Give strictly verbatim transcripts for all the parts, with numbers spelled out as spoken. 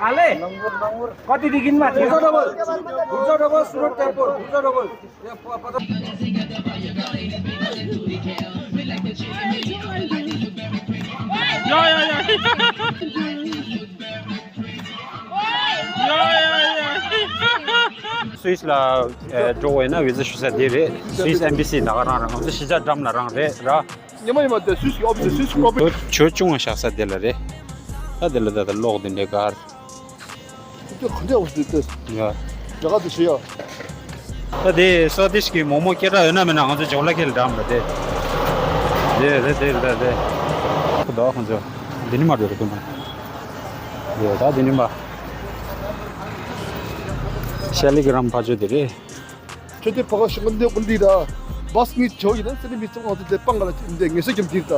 Ale. Kati dikin ma. Bursa double. Bursa double, Surat Temple. Bursa double. Ya, ya, ya. སུད་སི་ལ་འགྲོ་བས་ན་བི་ཟ་ཞུ་ས་དེ་རེད། སུད་སི་ཨེམ་བྷེ་སི་ནང་རང་རང་ཚོ་གཞིས་ཆགས་འགྲམ་ལ་རང་རེད་ར། ཉི་མ་ཉི་མ་དེ་སུད་སི་ཨོ་ཕི་སི་སུད་སི་ཀོ་པི། ཆོས་སྐྱོང་བཞག་ས་དེ་ལ་རེད། ད་དེ་ལ་ད་ད་གློག་དེ་འདྲའི་གར། དེ་ག་འདྲ་འོ་དེ་དེ། ཡ། རྒྱ་གར་དུ་ཤི་ཡ། ད་དེ་སོ་དིཤ་གི་མོག་མོག་སྐད་གྲགས་ཡོད་ན་མེད་ན་ང་ཚོ་ཇོ་ལ་ཁེལ་འགྲམ་ལ་དེ། དེ་རེད་དེ་རེད་དེ། ཁོ་ད་ཁོ་ཚོ་འདི་ནི་མ་འགྲོ་རེད་ཁོ་མ། ཡོད་ད་འདི་ནི་མ། ཤ་ལི་གི་རམ་ཕ་ཆོས་དེ་རེད། ཁྱོད་ཚོའི་ཕ་ག་ཤི་གི་འདི་ཀུན་འདི་ད། བཱས་ངའི་ཇོ་ཡིན་ན་སེ་རི་མི་ཚང་ང་ཚོ་དེ་སྤང་ག་ལ་ཅིག་འདི་ངེས་སེ་ཀྱང་འདིར་ད།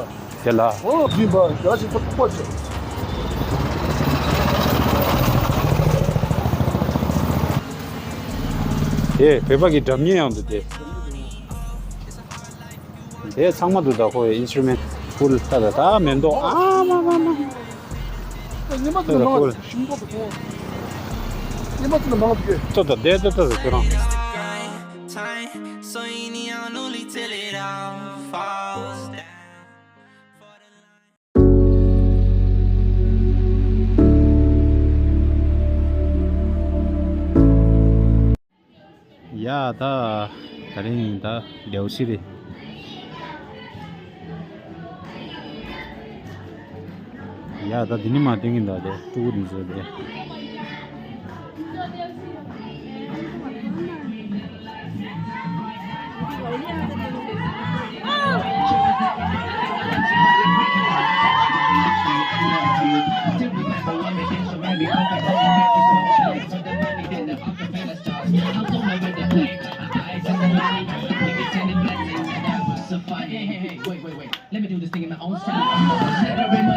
དེ་ལ། ཨོ་འདི་མ་རྒྱ་ཞིག་ཚོ་ཐུག་པ་ཆོ། དེ་བོད་པ་གི་སྒྲ་སྙན་ཡང་འདུག་དེ། དེ་ཚང་མ་འདུག་ད་ཁོ་ཨིན་སི་ཊུ་མེན་ཊི་ཕུལ་ལྟ་ད་ད་མེན་ཏོ་ཨ་མ་མ་མ། ཉི་མ་ཚོ་ལ་མང་ཞིང་ཏོག་ཏོ་ཉི་མ་ཚོ་ལ་མང་གི། ཏོ་ཏོ་དེ་ཏོ་ཏོ་ཏོ་ཁྱོད་རང་། ཡ་ད་ད་རིང་ད་ལེའུ་ཤི་རེད། ཡ་ད་འདི་ནི་མ་སྟོན་གྱིན་ད་དེ་ཕྲུ་གུ་འདི་ཚོ་དེ། Wait, wait, wait. Let me do this thing in my own style.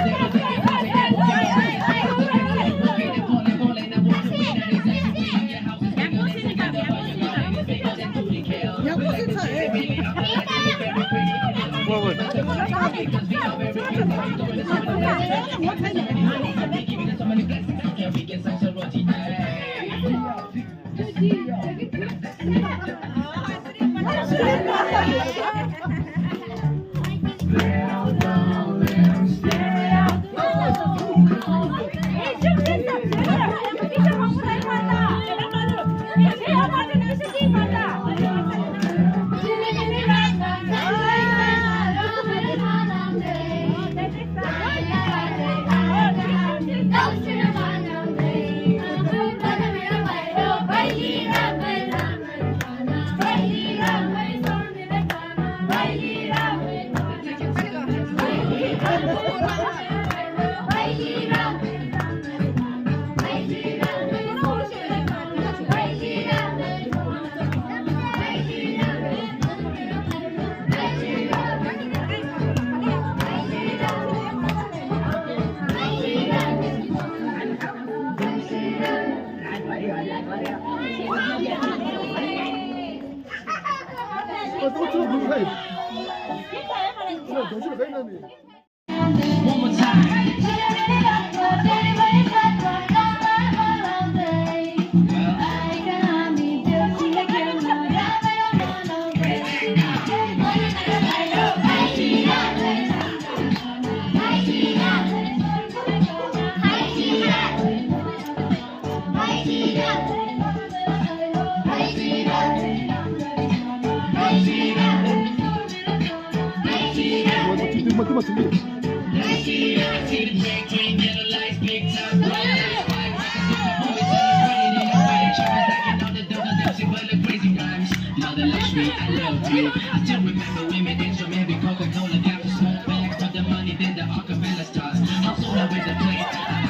Mother Lakshmi, I love you. I still remember when my instrument be Coca-Cola, got the smoke bag for the money, then the Acapella stars. I'm sold out with the plate,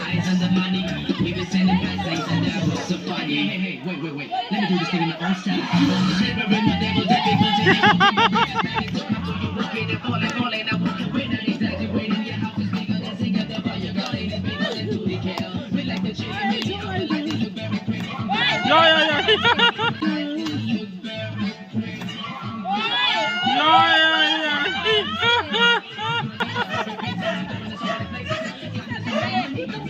eyes on the money. We been sending blessings and that was so funny. Hey, hey, hey, wait, wait, wait. Let me do this thing in my own style. Never in my devil, that people say they won't give me this, that is so come to you, work it, fall it, fall it, now work it, we're not exaggerating. Your house is bigger than Singapore, your garden is bigger than Tootie Cat. We like the chicken, we like the lights, it's a very pretty. Yeah, yeah, yeah. Yeah, yeah, yeah.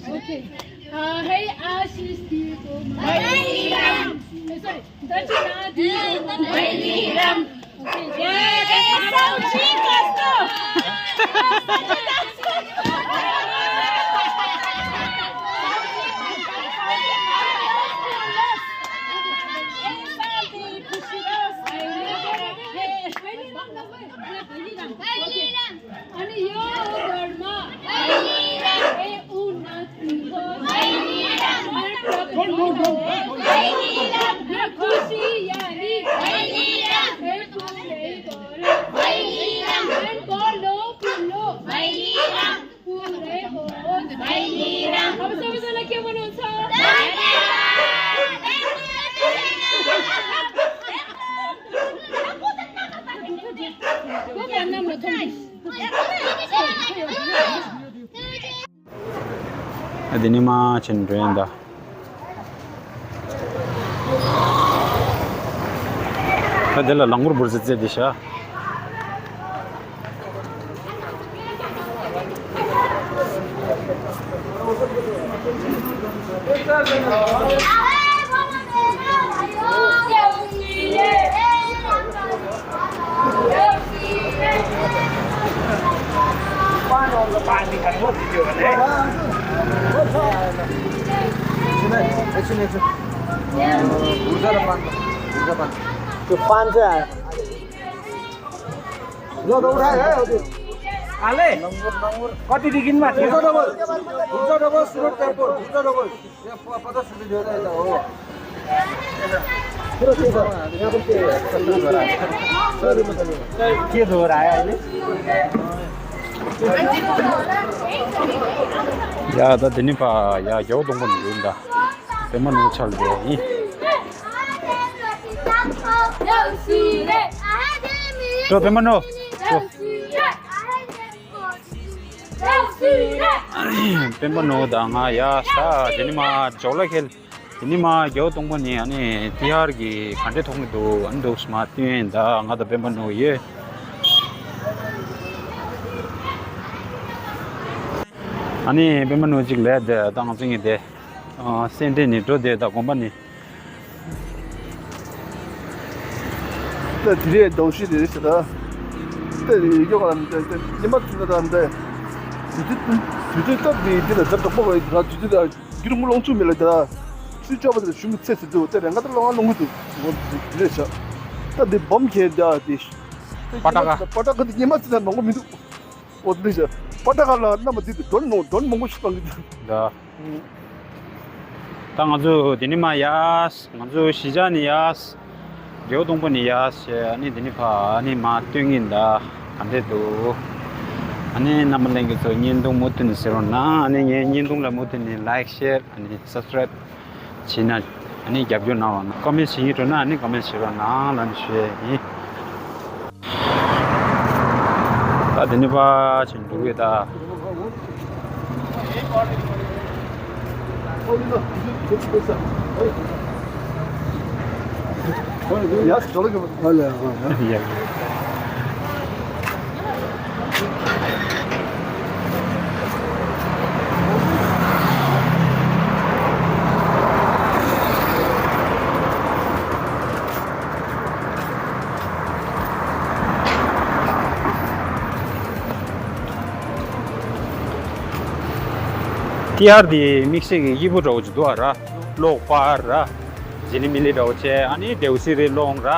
Okay. Uh, hey, Ashish people. Bairam. Sorry, Dachina people. Bairam. Okay. Yeah, that's how she does. Bairam. अनि यो घरमा ए उन्नति होस्। खुसियाली ए पुरै होस्। बल्लो बल्लो पुरै होस्। अब सबैजना के भन्नुहुन्छ? को भन्दा म थोरै। ཨ་དེ་ནི་མ་ཆེན་འགྲོ་ཡིན་ད། ད་དེ་ལ་ལང་གུར་འབུར་ཟེར་རྩེ་དེ་ཤ། पाँच सय आयो। ल, त उठायो है, हो त्यो। हाले। Number, number. कति देखिनमा थियो? हुन्छ, डबल, हुन्छ, डबल, सुरु टेम्पो, हुन्छ, डबल। यहाँ प-, पचास रुपियाँ दियो त, यता हो। के दोहोऱ्यायो अहिले? या, त दिने पा, या, घ्याउ दोङ्गो नि, हुँदा। पेमा नु छल दे, यी। तो पेमा नु। སྤེན་པ་ནོ་དང་ང་ཡ་ས་དེ་ནི་མ་ཇོ་ལ་ཁེལ། དེ་ནི་མ་རྒྱལ་བ་སྟོང་པ་ནི་ཨ་ནི་ཏི་ཧར་གྱི་ག་འདྲས་ཐོག་ནས་འདུག་ཨ་ནི་འདུག་སྨ་བསྟན་ད་ང་དང་སྤེན་པ་ནོ་ཡོད། ཨ་ནི་སྤེན་པ་ནོ་གཅིག་ལས་དེ་ད་ང་ཚོ་ངེས་དེ་སེ་འབྲས་ནི་འགྲོ་དེ་ད་དགོན་པ་ནི། ད་དེ་རེད་སྡོམ་ཤེས་རེད་ཟེར་ད། ད་ཡོ་ག་ལ་འདི་འདི་ཉི་མ་དེ་འདྲ་འདི། དུས་ཚོད་དུས་ཚོད་སྟབས་བདེ་དེ་ལ་ད་དོགས་པ་བ་ཡིན་ད་དུས་ཚོད་ད་རྒྱུ་རུ་མུ་ལོང་ཆུ་མེད་ལ་ད། སུས་ཅོག་པ་དེ་ལ་ཞུ་མི་ཚེ་ཟེར་དུ་དེ་རེད་ང་ད་ལོ་ང་ལོང་གི་འདུག་འོ་དེ་རེད་ཤག་ད་འདི་སྦོམ་ཁྱེར་ད་དེ། པ་ཏྲ་ག་པ་ཏྲ་ག་འདི་ཉི་མ་དེ་ལ་ནོང་གི་མི་འདུག་འོ་དེ་རེད་ཤག་པ་ཏྲ་ག་ལ་རྣམ་པ་འདི་འདི་མགྲོན་མང་མགྲོན་མང་པོ་ཞིག་བཏང་གི་འདུག་ད། ད་ང་ཚོ་དེ་ནི་མ་ཡ། ང་ཚོ་གཞིས་ཆགས་ནི་ཡ། རྒྱལ་བ་སྟོང་པ་ནི་ཡ་ཞེས་ཨ་ནི་དེ་ནི་ཕ་ཨ་ནི་མ་སྟོན་གྱིན་ད་ག་འདྲས་འདུག་ཨ་ནི་རྣམ་པ་ལྷན་རྒྱས་ཚོ་བརྙན་ཐུང་མུ་མཐུད་ནས་གཟིགས་རོགས་གནང་། ཨ་ནི་ངའི་བརྙན་ཐུང་ལ་མུ་མཐུད་ནས་ལའིཀ་ཤེར་ཨ་ནི་སབ་སི་ཀ་རེབ་བྱས་ན་ཨ་ནི་རྒྱབ་སྐྱོར་གནང་རོགས་གནང་། ཀོ་མེན་ཊི་བྱེད་ཀྱིན་འགྲོ་ན་ཨ་ནི་ཀོ་མེན་ཊི་བྱེད་རོགས་གནང་ལབ་ཞུ་ཡས་ཡིན། དེ་ནི་ཕར་ཕྱིན་འགྲོ་གི་ད། ཏི་ཧར་དེ་དམིགས་བསལ་གྱི་སྐྱིད་པོ་འདྲ་བོ་ཅིག་འདུག་ཨ་ར། གློག་པར་ར། ཇི་ལི་མི་ལི་འདྲ་བོ་བྱས། ཨ་ནི་ལྡེའུ་བཞི་རེ་སློང་ར།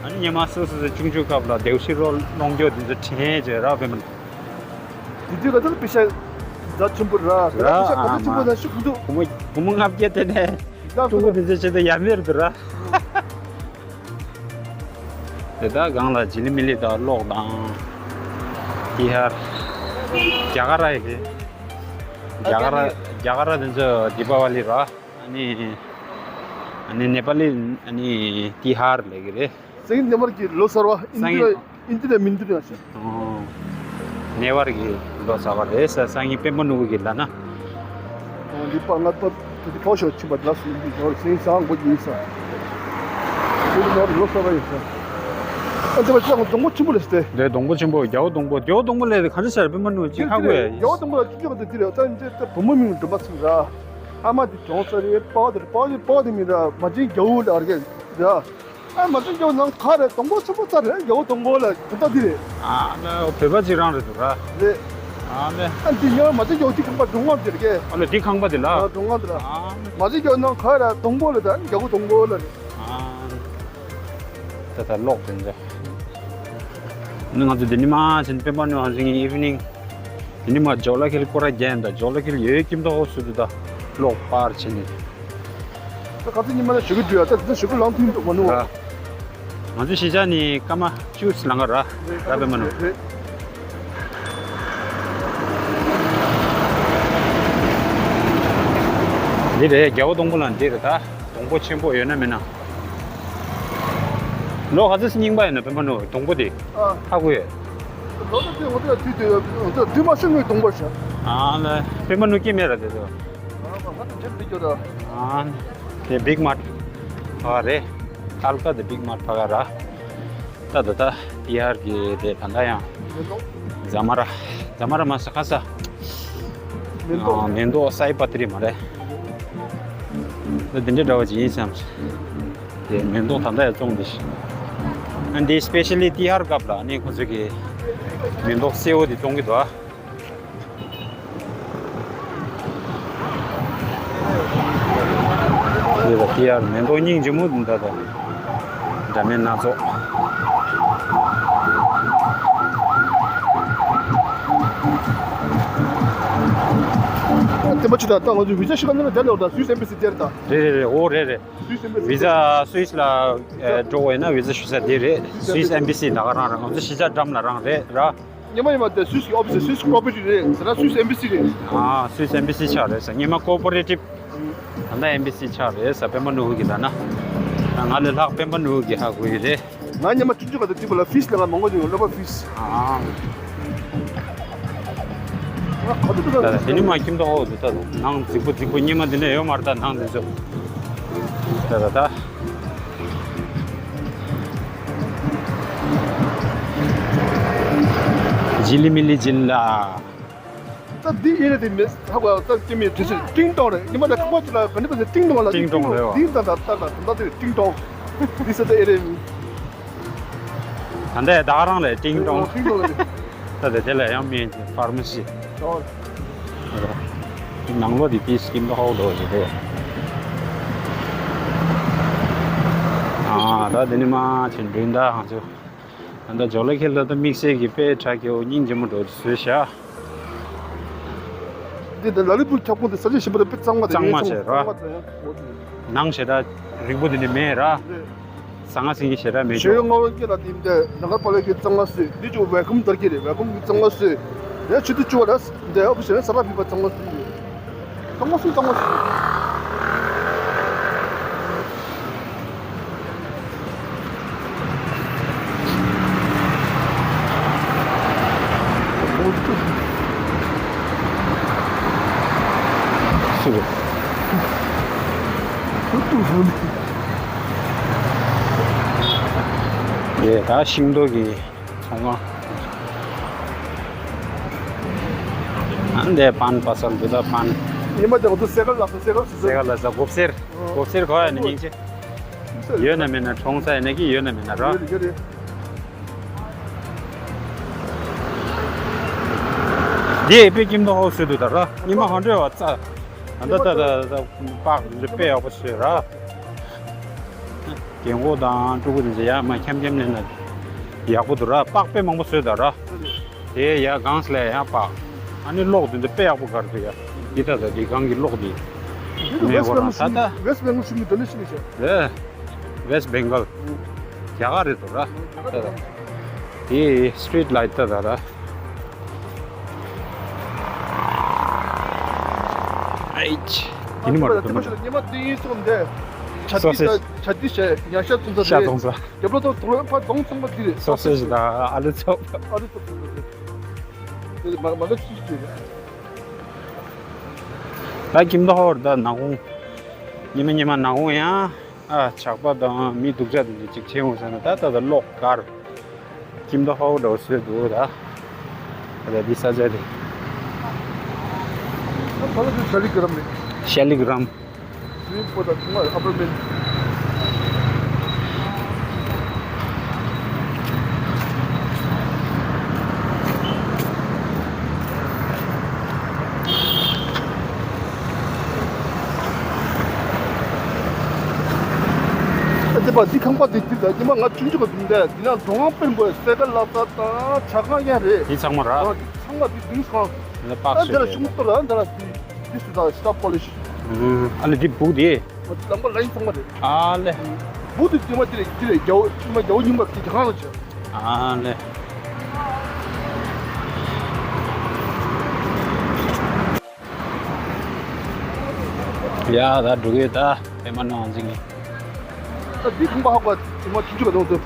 ཨ་ནི་ཉི་མ་སོ་སོ་སོ་ཆུང་ཆུང་སྐབས་ལ་ལྡེའུ་བཞི་རོ་སློང་རྒྱུ་དེ་ཚོ་དྲན་བྱས་ར། བེམ། དེ་དུས་ལ་ད་པེ་ཤ་ཛ་ཆེན་པོ་ར། ར། པེ་ཤ་ག་ཚོད་ཆེན་པོ་ན་ཤི་གུ་འདུག་སྒོར་མོ་སྒོར་མོ་ལྔ་བརྒྱ་དེ་ནས་ཕྲུ་གུ་དེ་ཚོ་བྱེད་དུ་ཡ་མེར་འདུག་ར། དེ་དག་སྒང་ལ་ཇི་ལི་མི་ལི་དང་གློག་དང་། ཏི་ཧར། རྒྱ་གར་ཡི་གེ། རྒྱ་གར། རྒྱ་གར་དེ་ཚོ་དི་པ་ཝ་ལི་ར། ཨ་ནི། ཨ་ནི་ནེ་པ་ལི། ཨ་ནི་ཏི་ཧར་ལབ་ཀྱི་རེད། སང་ཉིན་ནེ་པ་ལི་གི་ལོ་གསར་བ། ཨིན་ཇི་ལ། ཨིན་ཇི་ལ་མི་འདུག་ཡ་ཤི། ཨོ། ནེ་པ་ལི་གི་ལོ་གསར་བ་རེད་ས། སང་ཉིན་སྤེན་པ་ནོར་བུ་གི་ལ་ན། ཨོ། འདི་པ་ང་ཏོ་དེ་ཕོ་ཤོ་ཆིན་པ་ལ་སུ་འདི་ནོར་སེང་སང་གོ་ཡིན་ས། འདི་ནོར་ལོ་གསར་བ་ཡིན་ས། ཨ་འདི་པ་ཅང་སྡོང་པོ་ཆེན་པོ་རེད་སྟེ། འདི་སྡོང་པོ་ཆེན་པོ། རྒྱ་བོ་སྡོང་པོ། རྒྱ་བོ་སྡོང་པོ་ལས་ག་འདྲ་ཤར་སྤེན་པ་ནོར་བུ་ཅིག་ཧ་གོ་ཡ་ཡིན། རྒྱ་བོ་སྡོང་པོ་ལ་ཅི་ཅི་ག་ཚོད་འདི་རེད། ད་འདི་ད་བུ་མོ་མིང་འགྲོ་མ་ཚུགས་ར། ཨ་མ་འདི་གྱོང་ས་རེད། པ་དེ་པ་དེ་པ་དེ་མི་ར། མ་བྱན་རྒྱ་བོ་ལ་ཨར་གན་ར། ཨ་མ་བྱན་རྒྱ་བོ་ནང་ག་རེད། སྡོང་པོ་ཆེན་པོ་རྩ་རེད། རྒྱ་བོ་སྡོང་པོ་ལ་དེ་ལྟ་འདི་རེད། ཨ་ལ་བོད་པ་ཅིག་རང་རེད་འདུག་ར། རེད། ཨ་ལ། ཨ་འདི་ཉོ་མ་བྱན་རྒྱ་བོ་དེ་ཁང་པ་སྒྲུང་ངམ་དེ་རེད་ཀྱེ། ཨ་ལ་དེ་ཁང་པ་དེ་ལ། ཨ་སྒྲུང་ངམ་དེ་ལ། ཨ་མ་བྱན་རྒྱ་བོ་ནང་ག་རེད། སྡོང་པོ་ལ་ད་རྒྱ་བོ་སྡོང་པོ་ལ་རེད། ཨ་ད་ད་ལོག་དེ་འདྲ། ནི་ང་ཚོ་འདི་ནི་མ་ཕྱིན་སྤེན་པ་ནོར་བུ་ཧན་སིང་ཨི་ཝི་ནིང་། དེ་ནི་མ་ཇོ་ལ་ཁེལ་སྐོར་ར་རྒྱན་དང་ཇོ་ལ་ཁེལ་ཡོད་ཀྱིན་དོ་ཧོ་སུ་དུ་ད་གློག་པར་བྱས་ནས། ད་ག་ཚོད་ཉི་མ་ལ་ཞུ་གི་འདུག་ཡ། ད་དེ་ཚོ་ཞུ་གི་ལང་ཐུང་འདུག་མ་ནུ། ར། ང་ཚོ་གཞིས་ཆགས་ནི་སྐར་མ་བཅུ་ལང་ག་ར། ར་པེ་མ་ནུ། རེད། འདི་རེད། རྒྱལ་བ་སྡོང་པོ་ལ་འདི་རེད་ད། སྡོང་པོ་ཆེན་པོ་ཡོད་ན་མེད་ན། ལོ་ག་ཚོད་རྙིང་པ་ཡིན་ན་སྤེན་པ་ནུ་སྡོང་པོ་དེ། ཨ། ཧ་གོ་ཡོད། ལོ་ད་དེ་ངོ་དེ་ལ་དུས་དེ་དུས་མ་སོང་ངོས་སྡོང་པོ་ཞིག་ཨ་ལ་སྤེན་པ་ནུ་སྐྱེ་མེད་ར་དེ་ཚོ། ཨ་ང་ད་ཇེབ་དེ་ཀྱོ་ད། ཨ་དེ་བིག་མཱར་ཕ་རེད། ཨལ་ཀ་དེ་བིག་མཱར་ཕ་ག་ར། ད་ད་ད་ཡར་གི་དེ་ད་ད་ཡང་། མེ་ཏོག་ཛ་མ་ར། ཛ་མ་ར་མ་ས་ཁ་ས། མེ་ཏོག་ཨ་མེ་ཏོག་སའི་པ་ཏི་རི་མ་རེད། ད་དེ་འདྲ་འདྲ་བ་ཅིག་ཡིན་བསམ། དེ་མེ་ཏོག་ད་ལྟ་ཡང་བཙོང་འདི་ཤི། ཨ་འདི་སི་པེ་ཤལ་ལི་ཏི་ཧར་སྐབས་ལ་ཨ་ནི་ཁོ་ཚོ་གི་མེ་ཏོག་སེར་པོ་དེ་བཙོང་གི་འདུག་ཨ། དེ་ལ་ཏི་ཧར་མེ་ཏོག་སྙིང་རྗེ་མོ་འདི་འདྲ་དང་འདྲ་མིན་སྣ་ཚོགས། དེ་མ་ཅི་ད་ལྟ་ང་ཚོ་བི་ཟ་ཞིག་ག་ནི་ལ་དེ་ལ་འོ་ད་སུད་སི་ཨེམ་བྷ་སི་དེར་ད། རེད་རེད་རེད། འོ་རེད་རེད། སུད་སི་ཨེམ་བྷ་སི། བི་ཟ་སུད་སི་ལ་ཨེ་འགྲོ་བས་ན་བི་ཟ་ཞུ་ས་དེ་རེད། སུད་སི་ཨེམ་བྷ་སི་ད་ག་རང་རེད། ང་ཚོ་གཞིས་ཆགས་འགྲམ་ལ་རང་རེད་ར། ཉི་མ་ཉི་མ་དེ་སུད་སི་ཨོ་ཕི་སི། སུད་སི་པོ་རོ་པར་ཊི་རེད་ཟེར་ན་སུད་སི་ཨེམ་བྷ་སི་རེད། ཨ་སུད་སི་ཨེམ་བྷ་སི་ཆགས་རེད་ཟེར། ཉི་མ་ཀོ་པོ་རེ་ཊིབ། ད་ལྟ་ཨེམ་བྷ་སི་ཆགས་རེད་ཟེར། སྤེན་པ་ནོར་བུ་གི་ད་ན། ང་ལས་ལྷག་སྤེན་པ་ནོར་བུ་གི་ཧ་གོ་ཡི་རེད། ང་ཉི་མ་ཆུང་ཆུང་ག་དུ་ཏི་པ་ལ་ཕིས་ལ་ང་མང་པོ་ཡོང་སློབ་པ་ཕིས། ཨ། ང་ག་དུ་ད་ད་དེ་ནི་མ་ཁྱིམ་ཐོག་འོག་ཏུ་ད་ནང་རྫིག་པོ་རྫིག་པོ་སྙེ་མ་འདི་ནས་ཡོད་མ་རེད་ད་ནང་འདི་ཚོ། ད་ད་ད། ཇི་ལི་མི་ལི་ཇི་ལ། ད་འདི་ཨེ་རེད་དེ་མེད་ཧ་གོ་ད་སྐྱེ་མེད་དུས་ཚོད་ཏིང་ཏོང་རེད། ཉི་མ་ད་ཁ་པར་ཅིག་ལ་ག་འདྲ་པ་ཟེར་ཏིང་ཏོང་ལ་ཏིང་ཏོང་རེད་བ། འདི་ད་ད་ད་ད་ད་དེ་ཏིང་ཏོང་འདི་ས་ད་ཨེ་རེད། ད་ལྟ་ད་ག་རང་རེད་ཏིང་ཏོང་། ཏིང་ཏོང་རེད། ད་དེ་དེ་ལ་ཡང་མེད་ཕར་མ་ཤི། ཨོ། ནང་ལོགས་དེ་དེ་སྐྱིད་པོ་ཧོ་ལོ་ཞིག་རེད། ཨ་ད་དེ་ནི་མ་ཆེན་འདྲུན་ད་ཧང་ཚུ། ད་ལྟ་ཇོ་ལ་ཁེལ་ད་ལྟ་དམིགས་བསལ་གྱི་དཔེ་དྲག་གི་འོ་སྙིང་རྗེ་མོ་འགྲོ་བཟོས་བཞག་འདི་ད་ལ་ལི་པུ་ཁྱབ་ཁོངས་དེ་ས་ཆ་ཞིམ་པོ་དང་དཔེ་གཙང་མ་དང་གཙང་མ་ཡོད་བྱས་ར། གཙང་མ་དང་ཡོད། ནང་ཞེ་དྲག་རིང་པོ་དེ་འདྲ་མེད་ར། རེད། ཟང་ང་ཟིང་ངེ་ཞེ་དྲག་མེད་ཞོལ་ཅོག་ངོ་བོ་སྐྱེ་ལ་དེ་འདི་ནང་ཁར་པ་ལོ་ཁེལ་གཙང་མ་བཟོས། འདི་ཅུ་ཝེལ་ཀམ་དར་གྱི་རེད། ཝེལ་ཀམ་གྱི་གཙང་མ་བཟོས། ཡ་ཆུ་དུ་ཅུ་བ་ར། འདི་ཨ་ཁུ་ཞེ་ན་ས་ར་ཕི་པ་གཙང་མ་བཟོས། གཙང་མ་སུ་གཙང་མ་སུ། ཡེ་ད་ཤིང་ཏོག་གི་ཚོང་ཁང་། ཨ་འདས་པན་པ་སལ་འདི་ད་པན། ཉི་མ་དེ་འོ་དུ་སེ་ག་ལ་སེ་ག་སེ་ག་ལ་ས་གོབ་སེར། གོབ་སེར་གོ་ཡ་ནི་སྙིང་རྗེ། ཡོད་ན་མེད་ན་གྲོང་ས་ཡིན་ན་གི་ཡོད་ན་མེད་ན་ར། ཡོད་རེད་ཡོད་རེད། འདི་ཨེ་པེ་ཀིམ་དོ་ཧོ་སུ་དུ་ད་ར། ཉི་མ་ཧོན་ཏྲེ་བ་ཙ། ད་ད་ད་ད་པག་ལི་པེ་ཡག་པོ་སུ་ར། རྒན་གོག་དང་ཕྲུ་གུ་དེ་ཚོ་ཡ་མ་འཁྱམ་འཁྱམ་ནས་ན་ཡག་པོ་འདུག་ར། པགས་པའི་མང་པོ་བཟོས་ད་ར། དེ་ཡ་གངས་ལས་ཡ་པགས། ཨ་ནི་གློག་དེ་འདི་དཔེ་ཡག་པོ་གར་འདུག་ཡ། འདི་ད་ད་འདི་གངས་ཀྱི་གློག་འདི། མེད་གོ་རང་ད་ད། West Bengal ཤུགས་ཀྱི་donation ནི་བྱས། ཨེ། West Bengal རྒྱ་གར་རེད་འདུག་ར། ད་ད། དེ་street light ད་ད་ར། ཨེ་ཅི། དེ་ནི་མ་རེད་དེ་མ་རེད། ཉི་མ་དེ་ཡིན་སོང་དེ། ཆ་དེ་ཆ་དེ་བྱས་ཡང་ཤ་ཚོང་ས་ཤ་ཚོང་ས། རྒྱབ་ལོ་ཐོག་དོ་ལོ་ཕར་གདོང་ཚང་མ་དེ་རེད། སོ་སོ་ཞིག་དང་ཨ་ལུ་ཚོ། ཨ་ལུ་ཚོ་ཚོ་ཚོ་ཚོ། དེ་མ་མ་ག་ཅི་ཅི་རེད། ད་ཁྱིམ་ཐོག་ཧོར་ད་ནག་ཁུང་། ཉི་མ་ཉི་མ་ནག་ཁུང་ཡང་ཨ་ཇག་པ་དང་མི་སྡུག་ཅག་དེ་འདྲ་ཅིག་བྱེད་འོང་ཟེར་ན་ད་ད་ད་གློག་དཀར། ཁྱིམ་ཐོག་ཧོར་འདྲ་བོ་བཟོས་འདུག་ད། ད་ད་འདི་ས་ཆ་དེ། ད་ད་ལ་ཤ་ལི་གི་རམ་རེད། ཤ་ལི་གི་རམ། Swimming pool དང་ཐོག་མར་ཨ་པར་མེན། ཨ་དེ་པ་འདི་ཁང་པ་འདི་འདི་ལ་ཉི་མ་ང་ཆུང་ཆུང་ག་འདུག་འདི་ན་གྲོང་ཁང་དཔོན་པོ་སེ་ག་ལ་ས་དང་ཇ་ཁང་ཡང་རེད། འདི་ཚང་མ་ར། ཨ་འདི་ཚང་མ་འདི་འདུག་ཁང་། ལ་པགས་ཨ་འདི་ལ་ཤུང་ཏོ་ར་འདི་ལ་འདི་འདི་སུ་དང་stop polish། ཨ་ལེ་འདི་སྦུག་འདི། ལམ་ཁ་ལ་ཡིན་ཚང་མ་རེད། ཨ་ལེ། བུ་དེ་དེ་མ་དེ་རེད་དེ་རེད་རྒྱ་བོ་དེ་མ་རྒྱ་བོ་ཉིན་པ་དེ་རྒྱ་གང་ལ་ཆགས། ཨ་ལེ། ཡ་ད་འགྲོ་གི་ད་པད་མ་ནང་འཛིང་གི། ད་འདི་ཁང་པ་ཧ་གོ་དེ་མ་ཆུང་ཆུང་ག་དོང་དུ།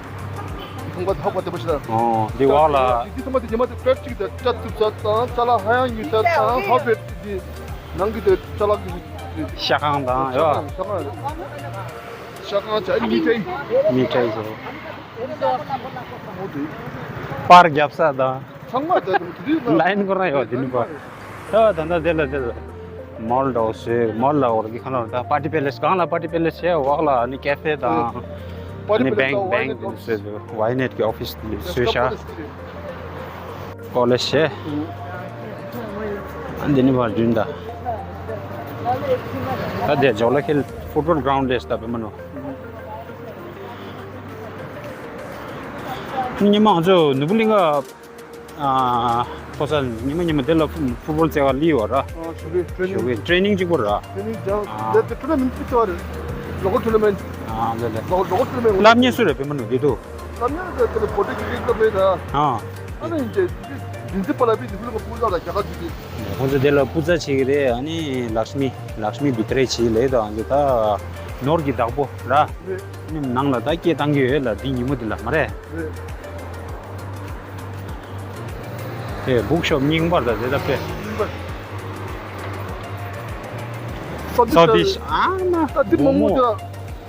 ཁང་པ་ཧ་གོ་དེ་མ་ཤི་ད། ཨོ་འདི་འོག་ལ། འདི་ཁང་པ་དེ་ཉི་མ་དེ་པེར་གཅིག་དེ་ལྕགས་ཐུབ་ས་དང་ཅ་ལག་ཧ་ཡང་ཉུལ་ས་དང་ཧ་བེར་དེ་ནང་གི་དེ་ཅ་ལག་གི་ཤ་ཁང་དང་ཡོ། ཤ་ཁང་རེད། ཤ་ཁང་ཅ་མི་ཏྲེ། མི་ཏྲེ་ཟེར། པར་རྒྱབ་ས་དང་། ཚང་མ་ད་དུང་དེ་དུས་ལ་ཡིན་ཁོ་རང་ཡོད་དེ་ནི་པ། ད་ད་ད་དེ་ལ་དེ་ལ་མོལ་འདྲ་བོ་ཞིག་མོལ་ལ་འོར་གི་ཁ་ལོར་ད་པར་ཊི་པེ་ལེ་སི་གང་ལ་པར་ཊི་པེ་ལེ་སི་བྱས་འོག་ལ་ནི་ཀེ་ཧྥེ་དང་། པར་ཊི་ནི་པེ་ལེ་སི་བེང་བེང་དེ་ནི་བཟོས་འདུག་ཝའི་ནེཊ་གི་ཨོ་ཕི་སི་དེ་ནི་བཟོས་ཤག་ཀོ་ལེ་ཇི་བྱས། ཨ་འདི་ནི་བར་བདུན་ད། ད་དེ་ཇོ་ལ་ཁེལ་ཕུཊ་བོལ་གྷ་རའུན་ཌི་རེད་ད་པད་མ་ནོ། ཉི་མ་ང་ཚོ་ནོར་བུ་གླིང་ག་ཨ་ཕོ་ས་ཉི་མ་ཉི་མ་དེ་ལ་ཕུཊ་བོལ་རྩེ་བ་ལི་ཡོད་ར། ཨ་ཞུ་རེད་ཊེ་ནིང་། ཞུ་གི་ཊེ་ནིང་གཅིག་པོ་ར། ཊེ་ནིང་ཅང་ཨ་དེ་དེ་ཊུར་ནེ་མེན་ཊི་གཅིག་པོ་རེད། ལོ་ཀལ་ཊུར་ནེ་མེན་ཊི། ཨ་ལེ་ལེ། ལོ་ལོ་ཀལ་ཊུར་ནེ་མེན་ཊི། སློབ་གཉེར་སུ་རེད་པད་མ་ནོ་དེ་དུ། སློབ་གཉེར་དེ་དེ་བོ་ཊི་ཀི་ཀི་ཀི་ལབ་རེད་ད། ཨ། ཨ་ནི་ཡིན་ཏེ་དེ་དེ་དེ་པ་ལ་པི་དེ་ཕུ་ལ་ཀ་པུ་ཟ་ད་རྒྱ་གར་དེ་དེ། ཁོང་ཚོ་དེ་ལ་པུ་ཛ་བྱེད་ཀྱི་རེད། ཨ་ནི་ལགས་མི་ལགས་མི་བི་ཏྲེ་བྱེད་ལེ་དང་དེ་ད་ནོར་གྱི་བདག་པོ་ར། རེད། ནི་ནང་ལ་ད་སྐད་བཏང་གི་ཡོད་ལ་འདི་ཉིན་མོ་འདི་ལ་མ་རེད། རེད། དེ་བུག་ཤོབ་རྙིང་པར་ད་དེ་ད་དཔེ། རྙིང་པར། སོ་ཏི་ཨ་མ་ད་འདི་མོག་མོག་ད་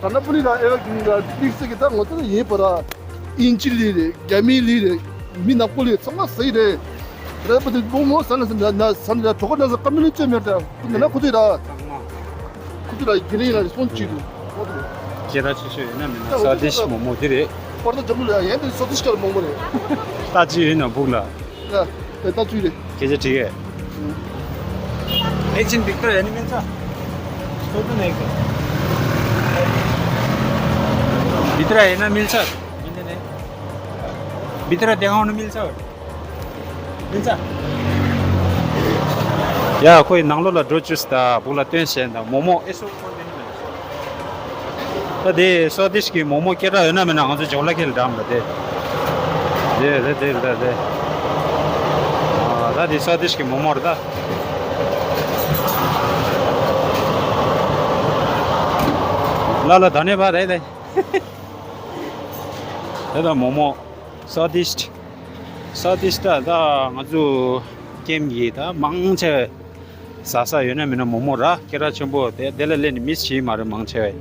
ད་ན་པུ་ལི་ད་ཨེ་ར་གིན་ད་ཏིག་སེ་གི་ད་ངོ་ཚ་ཡིན་པ་ར། ཨིན་ཇི་ལི་རེད། རྒྱ་མི་ལི་རེད། མི་ནག་པོ་ལི་ཚང་མ་ཟེར་རེད། རེད་པ་དེ་མོག་མོག་ཟ་ན་ཟ་ན་ཟ་ན་གྲོགས་ན་ཟ་ཀ་མི་ལི་ཅེ་མེད་ད་དེ་ན་ཁོ་ཚོས་ད། ཁོ་ཚོ་ལ་དགེ་ལེགས་ཡིན་ན་རེ་སྤོན་ཅིག་འདུག་སྐད་གྲགས་ཆེ་ཤོས་ཡིན་ན་མིན་ན་ས་ཏི་ཤི་མོག་མོག་དེ་རེད། པར་ད་འཇམ་པོ་ལ་ཡན་དེ་ས་ཏི་ཤི་ལ་མོག་མོག་རེད། ད་ཅི་ཡིན་ན་སྦུག་ལ། ཡ། དེ་ད་ཅི་རེད། སྐད་ཆ་དྲི་གས། एक छिन भित्र हेर्न मिल्छ? सोध्नु न एक छिन। भित्र हेर्न मिल्छ? मिल्दैन है। भित्र देखाउन मिल्छ? ཡ་ཁོའི་ནང་ལོགས་ལ་འགྲོ་བཅུག་ད་སྦུག་ལ་སྟོན་བྱས་ད་མོག་མོག་ཨེ་སོ་ཁོ་དེ་ནི་མེད། ད་དེ་སོ་ཏི་ཤི་གི་མོག་མོག་སྐད་གྲགས་ཡོད་ན་མེད་ན་ང་ཚོ་ཇོ་ལ་ཁེལ་འགྲམ་ལ་དེ། དེ་རེད་དེ་རེད་དེ། ཨ་ད་དེ་སོ་ཏི་ཤི་གི་མོག་མོག་རེད་ད། ལ་ལ་ད་ནས་བ་རེད་དེ། དེ་ད་མོག་མོག་སོ་ཏི་ཤི། སོ་ཏི་ཤི་ད་ད་ང་ཚོ་ཀེམ་གི་ད་མང་ཆེ། ཟ་ས་ཡོད་ན་མེད་ན་མོག་མོག་ར་སྐད་གྲགས་ཆེན་པོ་དེ་དེ་ལ་སླེབས་ནས་མིས་བྱེད་མ་རེད། མང་ཆེ་བས་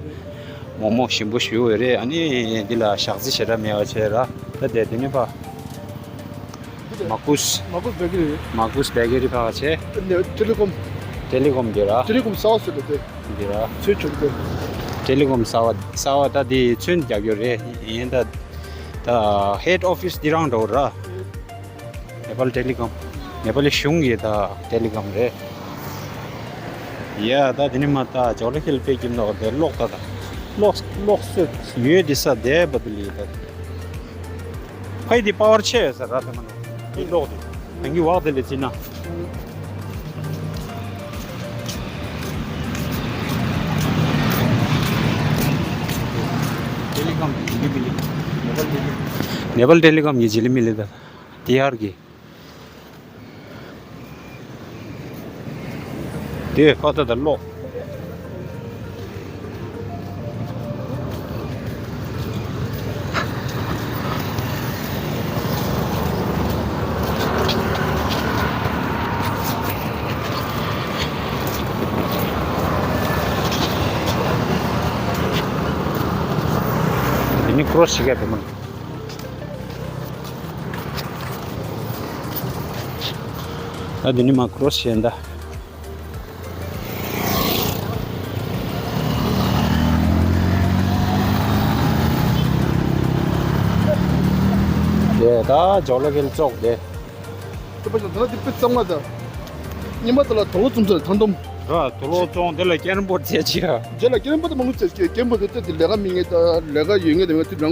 མོག་མོག་ཞིམ་པོ་ཞུ་འོས་རེད། ཨ་ནི་འདི་ལ་ཞག་རྩི་ཞེ་དྲག་མེད་པ་བྱས་ར། ད་དེ་དེ་ནི་ཕ་མ་ཀུས། མ་ཀུས་བེ་ཀེ་རི། མ་ཀུས་བེ་ཀེ་རི་ཕ་བ་བྱས། ནས་ཊེ་ལི་ཀོམ། ཊེ་ལི་ཀོམ་འདི་ར། ཊེ་ལི་ཀོམ་གསར་པ་བཟོས་པ་དེ། འདི་ར། ཚོས་ཆོག་གི་དེ། ཊེ་ལི་ཀོམ་གསར་པ་གསར་པ་ད་འདི་ཚོན་རྒྱག་རྒྱུ་རེད། ཡིན་ད་ད་ཧེཌ་ཨོ་ཕིས་འདི་རང་འགྲོ་ར། ནེ་པཱལ་ཊེ་ལི་ཀོམ། ནེ་པཱལ་གཞུང་གི་ད་ཊེ་ལི་ཀོམ་རེད། ཡ་ད་དེ་ནི་མ་ད་ཇོ་ལ་ཁེལ་པེ་ཀིམ་ནོ་དེ་གློག་ད་ད་གློག་གློག་སོད་ཡོད་དེ་ས་དེ་བ་དུ་ལི་ད། ཕ་ཡི་དེ་པ་ཝར་ཆེ་ཡོད་ས་ར་དེ་མ་ནོ་དེ་གློག་དེ་ད་གི་བག་དེ་ལས་ཅི་ན། ཊེ་ལི་ཀོམ་གི་ཇི་ལི་མི་ལི། ནེ་པཱལ་ཊེ་ལི་ཀོམ་གི་ཇི་ལི་མི་ལི་ད་ཏི་ཡར་གི། དེ་ཁ་ད་ད་ལོག་དེ་ནི་ཀྲོ་སི་ཞིག་ག་དེ་མ། ད་འདི་ནི་མ་ཀྲོ་སི་བྱས་ད། དེ་ད་ཇོ་ལ་ཁེལ་ཙོག་དེ། དེ་པ་ཞིག་ད་ལ་དེ་དཔེ་གཙང་མ་ད། ཉི་མ་ད་ལ་དོ་ལོ་ཙུམ་ཚར་ཐང་དོམ། ར་དོ་ལོ་ཙོང་དེ་ལ་ཀེ་རམ་བོར་ཌི་རྩེ་ཆི་ཡ། རྗེས་ལ་ཀེ་རམ་བོར་ཌི་མང་པོ་རྩེ་ཆི་ཀེ་རམ་བོར་ཌི་དེ་དེ་ལས་ཀ་མི་ངེས་ད་ལས་ཀ་ཡོད་ངེས་དེ་ངེས་དེ་ལས་ཀ།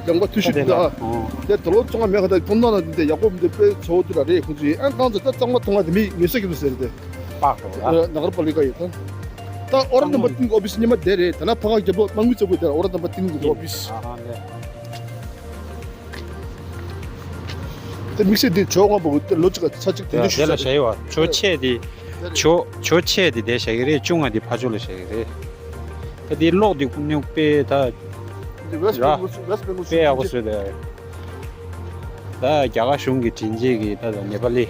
ལམ་ཁ་འཐུས་ཤིག་འདུག་ཨ། དེ་དོ་ལོ་ཙོང་ང་མེད་ཁ་ད་ཁོང་ཚང་ལ་འདི་ཡག་པོ་མི་འདུག་དཔེ་ཚོ་འདི་ལ་རེད། ཁོང་ཚོས་ཨ་གང་ཚོ་ད་གཙང་མ་མཐོང་ང་དེ་མི་ངོས་ས་གི་འདུག་ཟེར་ཏེ། པག་རེད་ཨ། ནག་ར་པ་ལི་ཀ་ཡོད་ད། ད་ཨོ་ར་དམ་པ་ཏིང་གི་ཨོ་ཕི་སི་ཉི་མ་དེ་རེད། ད་ན་ཕ་ཁ་རྒྱབ་ལོག་མ་དངུལ་བཙག་དགོས་དེ་ཨོ་ར་དམ་པ་ཏིང་གི་ཨོ་ཕི་སི། ཨ་ཧ་ལེ། དེ་དམིགས་བསལ་འདི་ཇོ་ང་པོ་དེ་ལོ་གཅིག་ག་ཚ་གཅིག་དེ་འདྲ་ཞུ་ས་རེད། དེ་ལ་བྱ་ཡི་བ་ཇོ་ཆེ་དེ། ཇོ་ཇོ་ཆེ་དེ་དེ་བྱ་གི་རེད། ཅུང་ང་དེ་ཕ་ཇོ་ལ་བྱ་གི་རེད། ད་དེ་གློག་དེ་ཀུན་ནས་དཔེ་ད། འདི་ཝེསྟ་ར། བེང་གོལ་སུ་ཝེསྟ་བེང་གོལ་སུ་དཔེ་ཡག་པོ་བཟོས་ད། ད་རྒྱ་གར་གཞུང་གི་དྲིན་ཆེན་གྱི་ད་ད་ནེ་པ་ལི་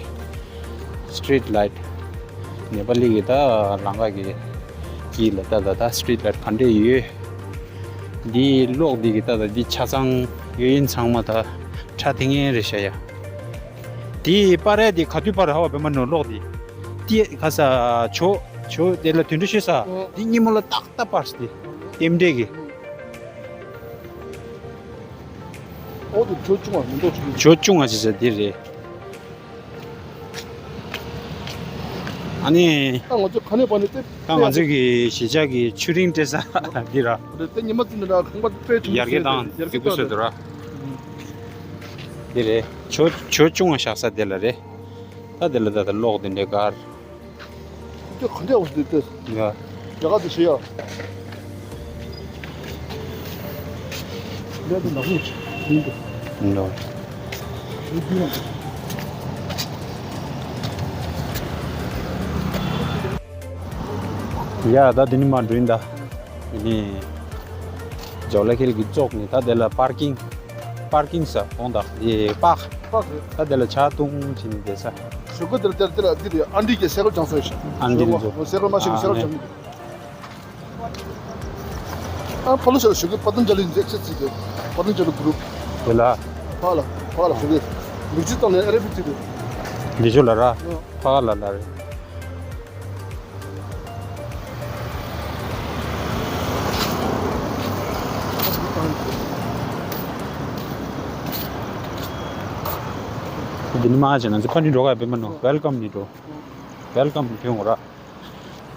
སི་ཊི་རིཊ་ལའིཊ། ནེ་པ་ལི་གི་ད་ལམ་ཁ་གི་དཀྱིལ་ལ་ད་ད་ད་སི་ཊི་རིཊ་ལའིཊ་ག་འདྲས་ཡོད། འདི་གློག་འདི་གི་ད་ད་འདི་ཆ་ཚང་ཡོད་ཡིན་ཚང་མ་ད་ཁྲ་ཐིང་ངེ་རེད་ཤ་ཡ། དེ་པར་རེད་དེ་ག་དུས་པར་ཧ་བ་བེ་མ་ནོ་གློག་དེ། དེ་ག་ས་ཇོ་ཇོ་དེ་ལ་དུད་འགྲོ་ཤེས་ས་དེ་སྙིང་མོ་ལ་ཏག་ཏག་པར་སི་དེ་ལྟེམ་འབྲས་ཀྱི། ཨོ་དེ་ཇོ་ཆུང་བ་མི་འདུག་ཇོ་ཆུང་བ་ཞེས་ས་དེ་རེད། ཨ་ནི། ད་ང་ཚོ་ཁ་ནས་པ་ནས་ཏེ། ད་ང་ཚོ་གི་གཞིས་ཆགས་ཀྱི་ཆུ་རིན་སྤྲད་ས་འདི་ར། རེད་དེ་ཉི་མ་ཙམ་ནས་ར་ཁང་པ་དཔེ་ཆུང་ཡར་རྒྱས་དང་ཡར་རྒྱས་ཟིག་པོ་བཟོས་འདུག་ར། འདི་རེད། ཇོ་ཇོ་ཆུང་བ་བཞག་ས་དེ་ལ་རེད། ད་དེ་ལ་ད་ད་གློག་དེ་འདྲས་གར། དེ་ག་འདྲས་འོ་དེ་དེ། ཡ། ཡ་ག་དེ་ཤེས་ཡ། ལས་དེ་ནག་པོ་ཡིན་དེ། ནོ། ཡ་ད་དེ་ནི་མ་འགྲོ་ཡིན་ད། དེ་ནི་ཇོ་ལ་ཁེལ་གྱི་ཙོག་ནི་ད་དེ་ལ་པར་ཀིང་། པར་ཀིང་ས་འོང་ད་དེ་པག་པག་རེད། ད་དེ་ལ་ཇ་བཏུང་བྱེད་ནི་བསྡད་ས། ཞོགས་ཀ་དེར་དེར་དེ་ལ་འདི་རེད། ཨན་ཌི་གི་སེ་གོལ་སྦྱངས་སོང་ཞིག་ཨན་ཌི་ཞོགས་ཀ་ཚོ། སེ་གོལ་མ་ཤེས་ཀྱི་སེ་གོལ་སྦྱངས་ནི། ཨ་ཕ་ལོ་ཤར་ཞོགས་ཀ་པ་ཏན་ཇ་ལི་འཛེག་ཆེ་ཚིག་དེ། པ་ཏན་ཇ་ལི་གུ་རུབ། དེ་ལ། ཕ་ལ་ཕ་ལ་ཞོགས་ཀ་མིག་ཆུ་བཏང་ནས་ཨ་རེ་བི་ཚིག་དེ། འདི་ཆུ་ལ་ར། ཕ་ལ་ལ་རེད། འདི་ནི་མ་ཅན་ང་ཚོ་ཕ་ནི་འགྲོ་ག་བེ་མ་ནོ། ཝེལ་ཀམ་ནི་འགྲོ། ཝེལ་ཀམ་ཐོན་འོ་ར།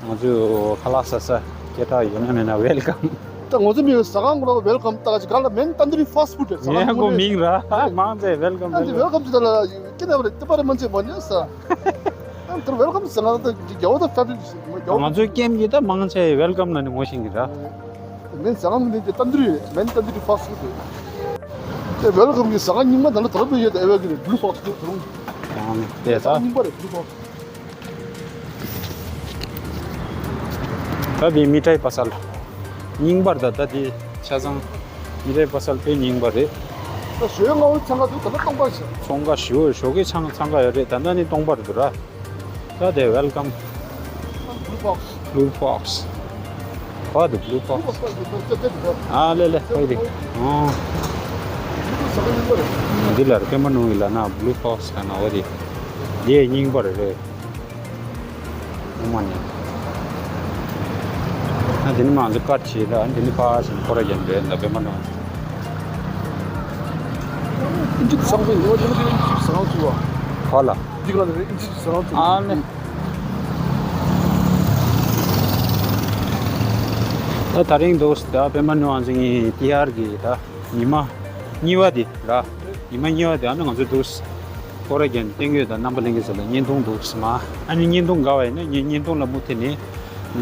ང་ཚོ་ཁ་ལག་ཟ་ས་སྐད་གྲགས་ཡོད་ན་མེད་ན་ཝེལ་ཀམ། ད་ང་ཚོ་མི་ཟ་ཁང་གོ་ལ་ཝེལ་ཀམ་ད་ག་ཅིག་ག་ལ་མེན་ཏན་དུ་རི་ཕ་སི་ཕུ་ཌི་ཟ་ངའི་ཁང་གོ་མིང་ར་མང་ཚེ་ཝེལ་ཀམ། ཨ་འདི་ཝེལ་ཀམ་ཅི་ད་ལ་ཀི་ན་བ་རེ་ཏི་པ་རེ་མན་ཚེ་མ་ཉན་ས། ཨ་འདིར་ཝེལ་ཀམ་ཟེར་ན་ད་རྒྱ་བོ་ད་ཕྲ་ཕྲ་ཞིག་མ་རྒྱ་བོ། ང་ཚོའི་ཀེམ་གྱི་ད་མང་ཆེ་ཝེལ་ཀམ་ལ་ནི་ངོ་ཤེས་ཀྱི་ར། མེན་ཟ་ཁང་གི་ནི་ཏན་དུ་རི་མེན་ཏན་དུ་རི་ཕ་སི་ཕུ་ཌི། དེ་ཝེལ་ཀམ་གི་ཟ་ཁང་རྙིང་མ་ད་ལ་ད་ལ་པོ་ཡོད་དེ་ཨེ་ཝེ་གི་རེད་བྷུ་ལུ་ཕོག་སི་དེ་རུང་། ཨ་ནི་དེ་ད་ཟ་ཁང་རྙིང་པ་རེད་བྷུ་ལུ་ཕོག་སི། ད་དེ་མི་ཏྲའི་པ་སལ། རྙིང་པར་ད་ད་དེ་ཆ་ཚང་། མི་ཏྲའི་པ་སལ་དཔེ་རྙིང་པ་རེད། ད་ཞོའི་ང་བོ་ཚང་ག་འདུག་ད་ལྟ་སྟོང་པ་ཞིག་ཚོང་ཁ་ཞོ་ཞོ་གི་ཚང་ཚང་ག་ཡོད་རེད། ད་ལྟ་ནི་སྟོང་པར་འདུག་ར། ད་དེ་ཝེལ་ཀམ། Blue Fox. What the Blue Fox? ཨ་ལེ་ལེ་ཕ་གི་དེ། ཨོ། འདི་ལ་རེད། པད་མ་ནོར་བུ་ལ་ན་Blue Fox ལ་ན་འོ་དེ། དེ་རྙིང་པ་རེད། ཨོ་མ་ནི། ཨ་དེ་ནི་མ་འདི་ཀར་ཆེ་ལ་འདི་ནི་ཕ་ཞིག་ཁོ་ར་ཡན་པས་ན་པད་མ་ནོར་བུ། ཨིན་ཇི་བཟང་པོ་ཡོད་ཡོད་ཨིན་ཇི་བཟང་ཚུལ་བ། ཧ་ལ། འདི་ག་ལ་རེད། ཨིན་ཇི་བཟང་ཚུལ། ཨ་ནི། ད་དེ་རིང་འདུག་ད་པད་མ་ནོར་བུ་ཚོ་ངའི་ཏི་ཧར་གྱི་ད་ཉི་མ་གཉིས་པ་དེ་ར། ཉི་མ་གཉིས་པ་དེ་ཨ་ནི་ང་ཚོ་འདུག་སྐོར་ར་རྒྱན་བསྟན་ཡོད་ད་རྣམ་པ་ལྷན་རྒྱས་ཚོ་ལ་བརྙན་ཐུང་འདུག་སེ་མ། ཨ་ནི་བརྙན་ཐུང་དགའ་བ་ཡིན་ན་ངའི་བརྙན་ཐུང་ལ་མུ་མཐུད་ནས་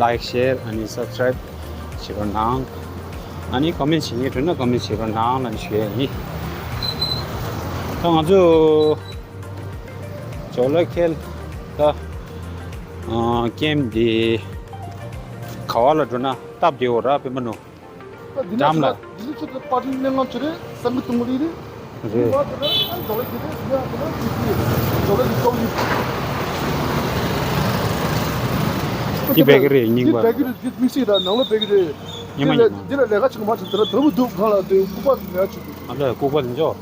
ལའིཀ་ཤེར་ཨ་ནི་སབ་སི་ཀ་རའིབ་བྱེད་རོགས་གནང་། ཨ་ནི་ཀོ་མེན་ཊི་བྱེད་སྙིང་འདོད་ན་ཀོ་མེན་ཊི་བྱེད་རོགས་གནང་ལབ་ནས་ཞུ་ཡ་ཡིན། ད་ང་ཚོ་ཇོ་ལ་ཁེལ་ད་ཨ་ཀེམ་འདི་ག་བ་ལ་འགྲོ་ན་སྟབས་བདེ་བོ་ར་པད་མ་ནོར་བུ། འགྲམ་ལ། འདི་ནི་ཚོ་པར་ཊི་ནང་ལ་ཚོ་རེད། སང་གི་ཏུང་རི་རེད། རེད། འདི་བ་དེ་ལ་ཨ་ནི་ཇོ་ལ་ཁེལ་རེད། འདི་ཡང་དེ་ལ་ཇོ་ལ་ཁེལ་ཏོག་ཡིན། འདི་བེ་ཀ་རི་རྙིང་པ། འདི་བེ་ཀ་རི་འདི་དམིགས་བསལ་ར་ནང་ལ་བེ་ཀ་རི་རེད། ཉི་མ་ཉི་མ། འདི་ལ་ལས་ཀ་བྱེད་གི་མ་བྱེད་དེ་ལ་དེ་ལ་མི་འདུག་གང་ལ་དེ་ལྐུགས་པ་ལས་ཀ་བྱེད་དགོས། ཨ་ལས་ལྐུགས་པ་དེ་འཇོག་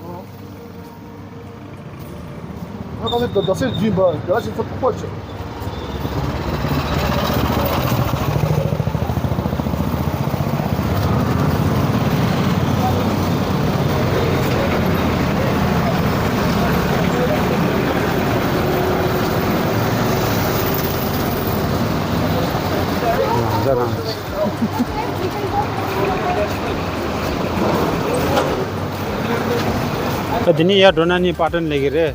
ཨ། ང་ཁ་ཚོད་ད་ཟེར་རྒྱུན་པ་རྒྱ་ཞིག་ཚོ་ལྐུགས་པ་བྱེད། ང་ཚོ་རང་ད་འདི་ནས་ཡར་འགྲོ་ན་ནི་པར་ཊི་ལས་ཀྱི་རེད།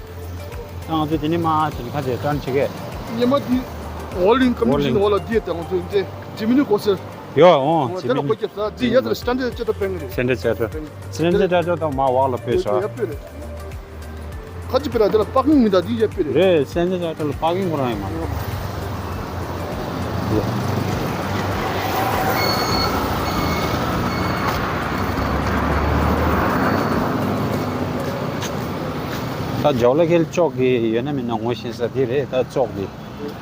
ད་ང་ཚོ་འདི་ནས་མར་ཞིང་ཁ་དེ་ཊརན་བྱེད་ཀྱི། ཉི་མ་འདི་ཝོ་ལིང་ཀོ་མི་ཤན་ཝོ་ལིང་། ཝོ་ལ་འདི་དང་ཚོ་འདི་ཇི་མི་ནི་གོ་སེར། ཡོ་ཨོ་ཇི་མི་ནི། དེ་ལ་གོ་སྐྱབས་ས་འདི་ཡ་དེ་ལ་སི་ཊན་ཌར་ཅེ་ཏོ་པེང་རེད། སི་ཊན་ཌར་ཅེ་ཏོ། སི་ཊན་ཌར་ཅེ་ཏོ་དང་མར་འོག་ལ་ཕེབས་ཤོག་ཡ་ཕེབས་རེད། ཁ་ཅིག་པེ་ར་དེ་ལ་པར་ཀིང་མི་འདུག་འདི་ཡ་ཕེབས་རེད། རེད། སི་ཊན་ཌར་ཅེ་ཏོ་ལ་པར་ཀིང་ཁོ་རང་ཡོད་མ་རེད། ད་ཇོ་ལ་ཁེལ་ཅོག་གི་ཡོད་ན་མིན་ན་ངོ་ཤེས་ས་དེ་རེད། ད་ཅོག་གི་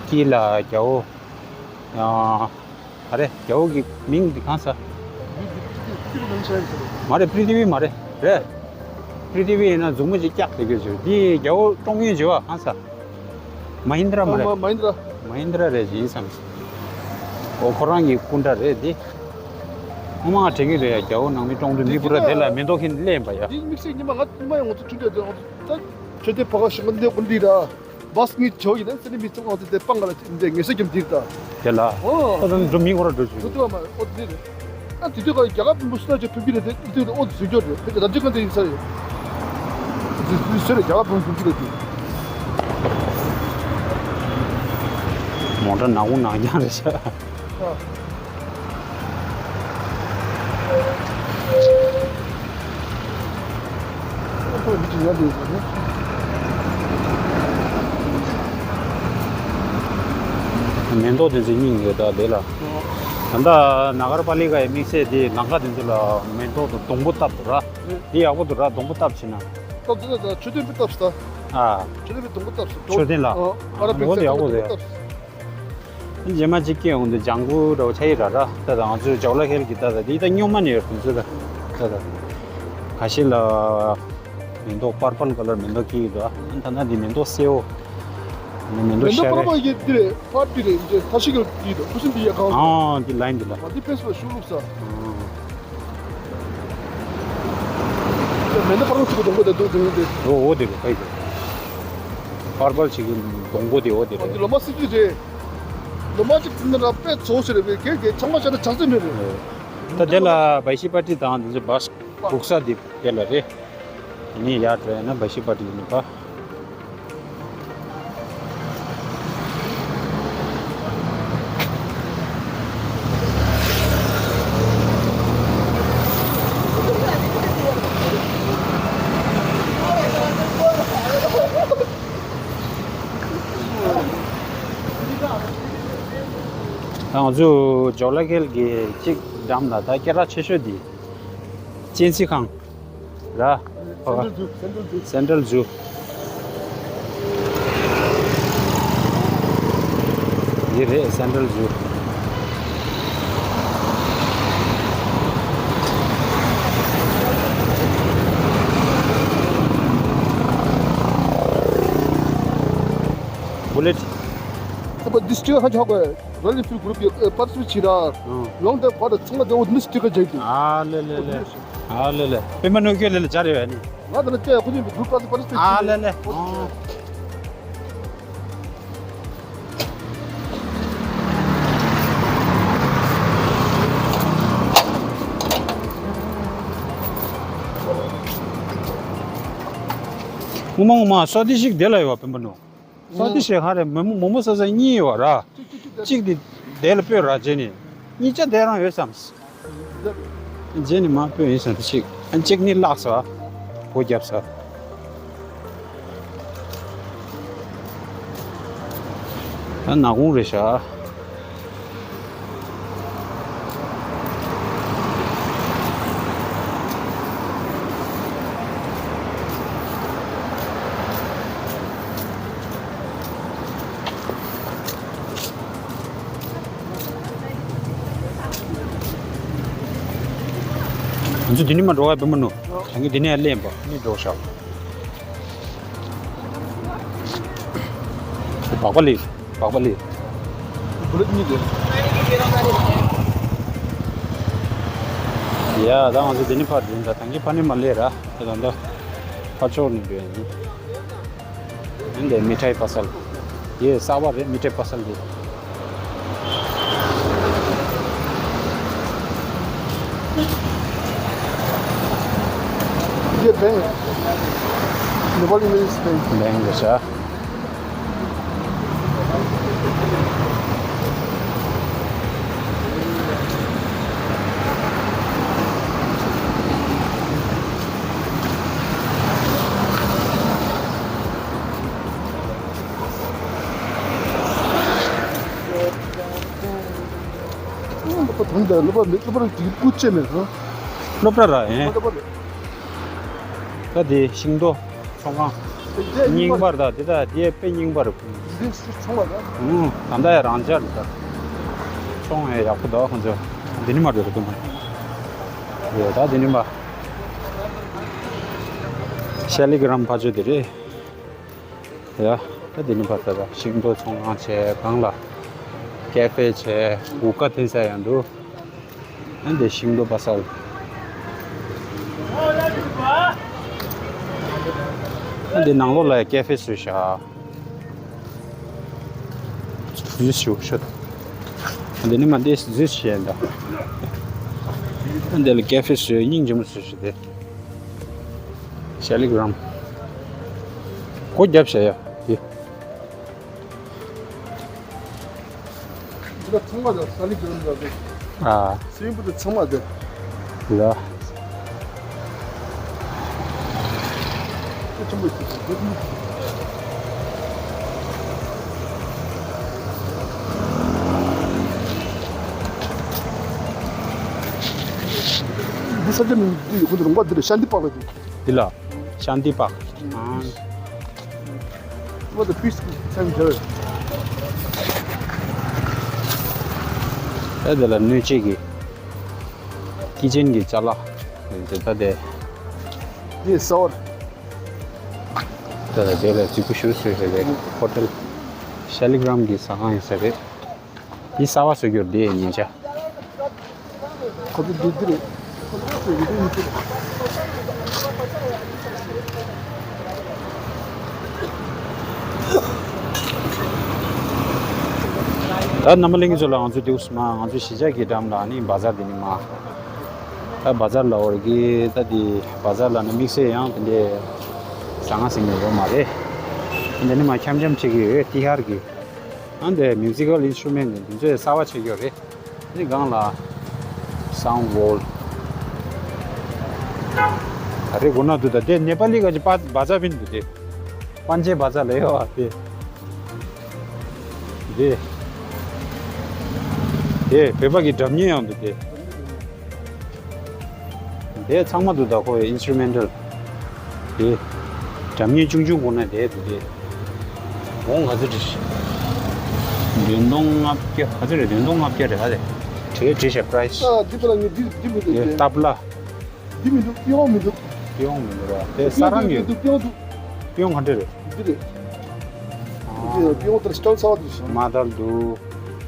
དཀྱིལ་ལ་རྒྱ་བོ། ཨ། ག་རེ་རྒྱ་བོ་གི་མིང་འདི་གང་ཟེར། མ་རེད། པྲི་ཐི་བི་མ་རེད། རེད། པྲི་ཐི་བི་ཡིན་ན་མཛུབ་མོ་ཅིག་བཀྱག་བསྡད་ཀྱི་ཡོད། འདི་རྒྱ་བོ་བཀྲོངས་ཡོད་ཅེས་པ་གང་ཟེར། མ་ཧིན་དྲ་མ་རེད། མ་མ་ཧིན་དྲ། མ་ཧིན་དྲ་རེད་ཡིན་བསམ། འོ་ཁོ་རང་གི་སྐུ་འདྲ་རེད་འདི། ངོ་མ་དྲན་གྱི་རེད་ཡ། རྒྱ་བོ་ནང་མི་བཀྲོངས་དུས་མི་པུ་ར་དེ་ལ་མེ་ཏོག་ཁྱེར་སླེབས་པ་ཡ། འདི་དམིགས་བསལ་ཉི་མ་ང་ཉི་མ་ཡང་ང་ཚོ་ཁྲིད་འདོད་དེ་ང་ཚོ་ད་ཆོས་དད་ཕ་ག་ཞིག་ང་འདི་ཀུན་འདི་ར། བཱས་གཉིས་བྱོས་ཡིན་ན་སེ་ནི་མི་ཚོགས་ང་ཚོ་དེ་སྤང་ག་ལ་འདི་ངེས་སེ་རྒྱམ་འདིར་ད། དེ་ལ། ཨོ། ད་དུང་འགྲོ་མི་འགོར་འགྲོ་བཅུག་ཐུ་ཐུ་བ་མ་ཨོ་དེ་རེད། ཨ་དེ་དུས་ཀ་རྒྱ་གར་བོན་པོ་སུ་ན་ཆོ་ཕུན་གྱི་རེད་དེ་དེ་དུས་ཨོ་དེ་ཟུར་འཇོག་རེད་ཕེ་ཀ་རབ་ཅི་གང་དེ་ཡིན་ས་རེད། དེ་དུས་ཟེར་རྒྱ་གར་བོན་ཕུན་གྱི་རེད་དེ། མོ་ཊ་ནག་པོ་ནག་རྐྱང་རེད་ཤག་ཨ། མེ་ཏོག་དེ་ཚོ་རྙིང་ཡོད་ད་དེ་ལ། ད་ལྟ་ན་གར་པཱ་ལི་ཀ་ཡི་དམིགས་བསལ་དེ་ལམ་ཁ་དེ་ཚོ་ལ་མེ་ཏོག་དང་སྡོང་པོ་བཏབ་འདུག་ར། དེ་ཡག་པོ་འདུག་ར། སྡོང་པོ་བཏབ་བྱས་ན། སྟབས་བདེ་ད་མཆོད་རྟེན་པུ་སྟབས་ད། ཨ། མཆོད་རྟེན་པུ་སྡོང་པོ་སྟབས་ད། མཆོད་རྟེན་ལ། ཨ་ར་འོ་དེ་ཡག་པོ་རེད། རྗེས་མ་གཅིག་སྐྱེས་འོང་དུས་ལྗང་གུ་འདྲ་བོ་ཆགས་ཀྱི་ར་ར། ད་ད་ང་ཚོའི་ཇོ་ལ་ཧེལ་གྱི་ད་ད་དེ་ད་སྨྱོན་མ་ནས་ཡོད་དུས་ཚོད་ད། ད་ད་ཁ་ཤས་ལ་མེ་ཏོག་པར་པལ་ཀ་ལར་མེ་ཏོག་སྐྱེས་ཀྱི་འདུག་ཨ་ད་ན་དེ་མེ་ཏོག་སེའུ། མེ་ཏོག་མེ་ཏོག་ཤ་པར་རེད། པལ་གྱི་དེ་རེད། པར་དེ་རེད། འདི་ཐ་ཤི་གི་དེ་ད་ཁུ་སིམ་དེ་ཡ་གང་། ཨ་དེ་ལ་ཡིན་དེ་ལ། ཨ་དེ་ཕེས་པ་ཤུ་ལུག་ས། ཨ། མེ་ཏོག་པར་པལ་ཅིག་གི་སྡོང་པོ་དེ་འདུག་དེ་འདུག་དེ། འོ་འོ་དེ་རེད། ཕ་གི་དེ་པར་པལ་ཅིག་གི་སྡོང་པོ་དེ་འོ་དེ་ཨ་རེད། འདི་ལོ་མ་སི་ཏི་རེད། ལོ་མ་ཅིག་ཐུན་ན་ར་དཔེ་ཚོ་ཟེར་རེད། པའི་གེ་གེ་ཚང་མ་བྱས་ན་ཆགས་སྲེད་མེད་རེད། ད་དེ་ལ་བའི་ཤི་པ་ཏི་དང་དེ་ཚོ་བ་སྒུག་ས་དེ་དེ་ལ་རེད། དེ་ནས་ཡར་འགྲོ་ཡ་ན་བའི་ཤི་པ་ཏི་ཡིན་པ། ང་ཚོ་ཇོ་ལ་ཁེལ་གྱི་གཅིག་འགྲམ་ལ་ད་སྐད་གྲགས་ཆེ་ཤོས་འདི་ཅིན་སི་ཁང་ར། སེན་ཊྲལ་ཛུ། སེན་ཊྲལ་ཛུ། སེན་ཊྲལ་ཛུ། འདི་རེད། སེན་ཊྲལ་ཛུ། Bullet. ཨ་པ་འདི་སི་ཊི་ཀར་ཧ་ཅང་ཧ་གོ། Royal Enfield group ཡི་པར་སི་པེཊ་བྱེད་ར། ཨང་། Long drive བར་ཚང་མ་དེ་འོ་འདི་སི་ཊི་ཀར་རྒྱག་འདུག་ཨ་ལེ་ལེ་ལེ། ཨ་ལེ་ལེ། པད་མ་ནོར་བུ་ཁྱོད་ལེ་ལེ་སྦྱར་ཡོད་ནི། ང་དང་ལ་བལྟས་ཁོ་ཚོའི་group པར་སི་པེཊ་བྱེད། ཨ་ལེ་ལེ། ཨང་། ངོ་མ་ངོ་མ་སོ་ཏི་ཞིག་དེ་ལ་ཡོད་པ་པད་མ་ནོར། སོ་ཏི་ཞིག་ཧ་རེ་མོ་མོ་མོ་ས་ས་གཉིས་ཡོད་ར། གཅིག་དེ་དེ་ལ་སྤོས་ར་རྗེས་ནི། གཉིས་ཆ་དེ་རང་ཡོད་བསམ། རྗེས་ནི་མ་སྤོས་ཡིན་བསམ་དེ་གཅིག་ཨ་གཅིག་ནི་བརླགས་སོང་། སྒོ་བརྒྱབ་སོང་། ད་ནག་ཁུང་རེད་ཤག་ང་ཚོ་འདི་ནས་མར་འགྲོ་བ་པད་མ་ནོར། ད་གིན་འདི་ནས་སླེབས་པ་ནི་འགྲོ་ཤག་སྦག་པ་ལི། སྦག་པ་ལི། བུ་ལོན་གཉིས་རེད། ཡ་ད་ང་ཚོ་འདི་ནས་ཕར་འགྲོ། ད་ད་གིན་ཕར་ནས་མར་སླེབས་ར། ད་ད་ད་ཕར་ཕྱོགས་ནས་འགྲོ་ཡིན། འདི་མི་ཐའི་པ་སལ། འདི་གསར་པ་རེད། མི་ཐའི་པ་སལ་འདི། འདི་བེང་། Nepali means bank. བེང་རེད་ཤག་སློབ་གྲྭ་དང་འདྲ། སློབ་གྲྭ་མེད། སློབ་གྲྭ་རེད། སྐུ་ཅེ་མེད་ཧ། སློབ་གྲྭ་ར་ཡིན། སློབ་གྲྭ་རེད། ད་དེ་ཤིང་ཏོག་ཚོང་ཁང་རྙིང་པ་རེད། ད་དེ་ད་དེ་དཔེ་རྙིང་པ་རེད། འདི་ཚོང་ལ་ད། ཨུ། ད་ལྟ་ཡང་རང་འཇགས་རེད་ད། ཚོང་ཡང་ཡག་པོ་འདུག་ཁོང་ཚོ། འདི་ནི་མ་རེད་རེད་དུ་མ། ཡོད་ད་འདི་ནི་མ། ཤེ་ལི་གི་རམ་ཕ་ཆོས་དེ་རེད། ཡ། ད་འདི་ནི་ཕར་ད་ཤིང་ཏོག་ཚོང་ཁང་བྱས། སྒང་ལ་ཀེ་ཧྥེ་བྱས། ཧུ་ཀ་འཐེན་ས་ཡང་འདུག་ཨ་འདི་ཤིང་ཏོག་པ་སལ། ཨ་འདི་ནང་ལོགས་ལ་ཀེ་ཧྥེ་བཟོས་ཤག་འདི་ཞུ་ཤོད། འདི་ནི་མ་འདི་འཛུལ་བྱས་འདི། འདི་ལ་ཀེ་ཧྥེ་བཟོས། སྙིང་རྗེ་མོ་བཟོས་ཤག་འདི། ཤེ་ལི་གི་རམ། སྒོ་བརྒྱབ་བྱས་ཡ་འདི། འདི་ཚང་མ་ལ་ཤེ་ལི་གི་རམ་ལ། ཨ། སེམས་པོ་དེ་ཚང་མ་དེ། ལ། དེ་ཆེན་པོ་ཞིག་འདི་ས་ཆ་མིང་འདི་ཡོད་ཁུལ་དུ་རོང་པ་འདི་རེད། ཤཱན་ཏི་པག་ལ་འདི། འདི་ལ། ཤཱན་ཏི་པག་ཨང་། What a peaceful center. ཨེ་དེ་ལ་སྣོད་སྤྱད་ཀྱི་ཀི་ཅན་གྱི་ཅ་ལག་རེད་ད་དེ། ཡེ་སོར། ད་ལྟ་དེ་ལ་རྫིག་པོ་ཞུ་སྲོལ་རེད་པས། ཧོ་ཊེལ་ཤེ་ལི་གི་རམ་གྱི་ཟ་ཁང་ཡིན་ས་རེད། འདི་གསར་པ་བཟོ་རྒྱུར་འདི་ཡིན་ཆ། ཁོ་ཚོ་འདི་འདི་རེད། ད་རྣམ་པ་ལྷན་རྒྱས་ཚོ་ལ་ང་ཚོ་དེའུ་སི་མ་ང་ཚོ་གཞིས་ཆགས་ཀྱི་འགྲམ་ལ་ནི་བ་ཛར་འདི་ནི་མ། ད་བ་ཛར་ལ་འོར་གི་ད་འདི་བ་ཛར་ལ་ནི་དམིགས་བསལ་ཡང་དེ་འདྲའི་ཟ་ང་ཟིང་ནས་ཡོད་མ་རེད། འདི་ནི་མ་འཁྱམ་འཁྱམ་བྱེད་ཀྱི་ཡོད། ཏི་ཧར་གི། ཨ་འདི་མིའུ་ཛི་ཀལ་ཨིན་སི་ཊུ་མེན་ཊི་འདི་ཚོས་གསར་པ་བྱེད་ཀྱི་ཡོད་རེད། འདི་སྒང་ལ་སའུན་ཌི་ཝོལ། ད་རེས་དགོས་ན་འདུག་ད་དེ་ནེ་པ་ལི་ག་ཅི་པ་བ་ཛ་བིན་འདུག་དེ། པན་ཅེ་བ་ཛ་ལ་ཡོད་ཨ་དེ། དེ། དེ་བོད་པ་གི་སྒྲ་སྙན་ཡང་འདུག་དེ། དེ་ཚང་མ་འདུག་ད་ཁོ་ཨིན་སི་ཊུ་མེན་ཊལ། དེ། སྒྲ་སྙན་ཆུང་ཆུང་དགོས་ན་དེ་འདུག་དེ། འོང་ག་ཚོད་བྲིས། བདུན་སྟོང་ལྔ་བརྒྱ་ག་ཚོད་རེད། བདུན་སྟོང་ལྔ་བརྒྱ་རེད་ཧ་དེ། བྲིས་བྲིས་ཤག་པ་རའི་སི། ཨ་འདི་པ་ལ་ངས་འདི་འདི་མི་འདུག་དེ་སྟབས་ལ། འདི་མི་འདུག་པི་ཡོང་མི་འདུག་པི་ཡོང་མི་འདུག་ར། དེ་ས་རང་ཡོད། པི་ཡོང་འདུག་པི་ཡོང་ག་འདྲ་རེད། འདི་རེད། ཨ། ཡང་དེར་སྐྱོན་ཚ་བ་དེ་བྱུང་། མ་དར་འདུག་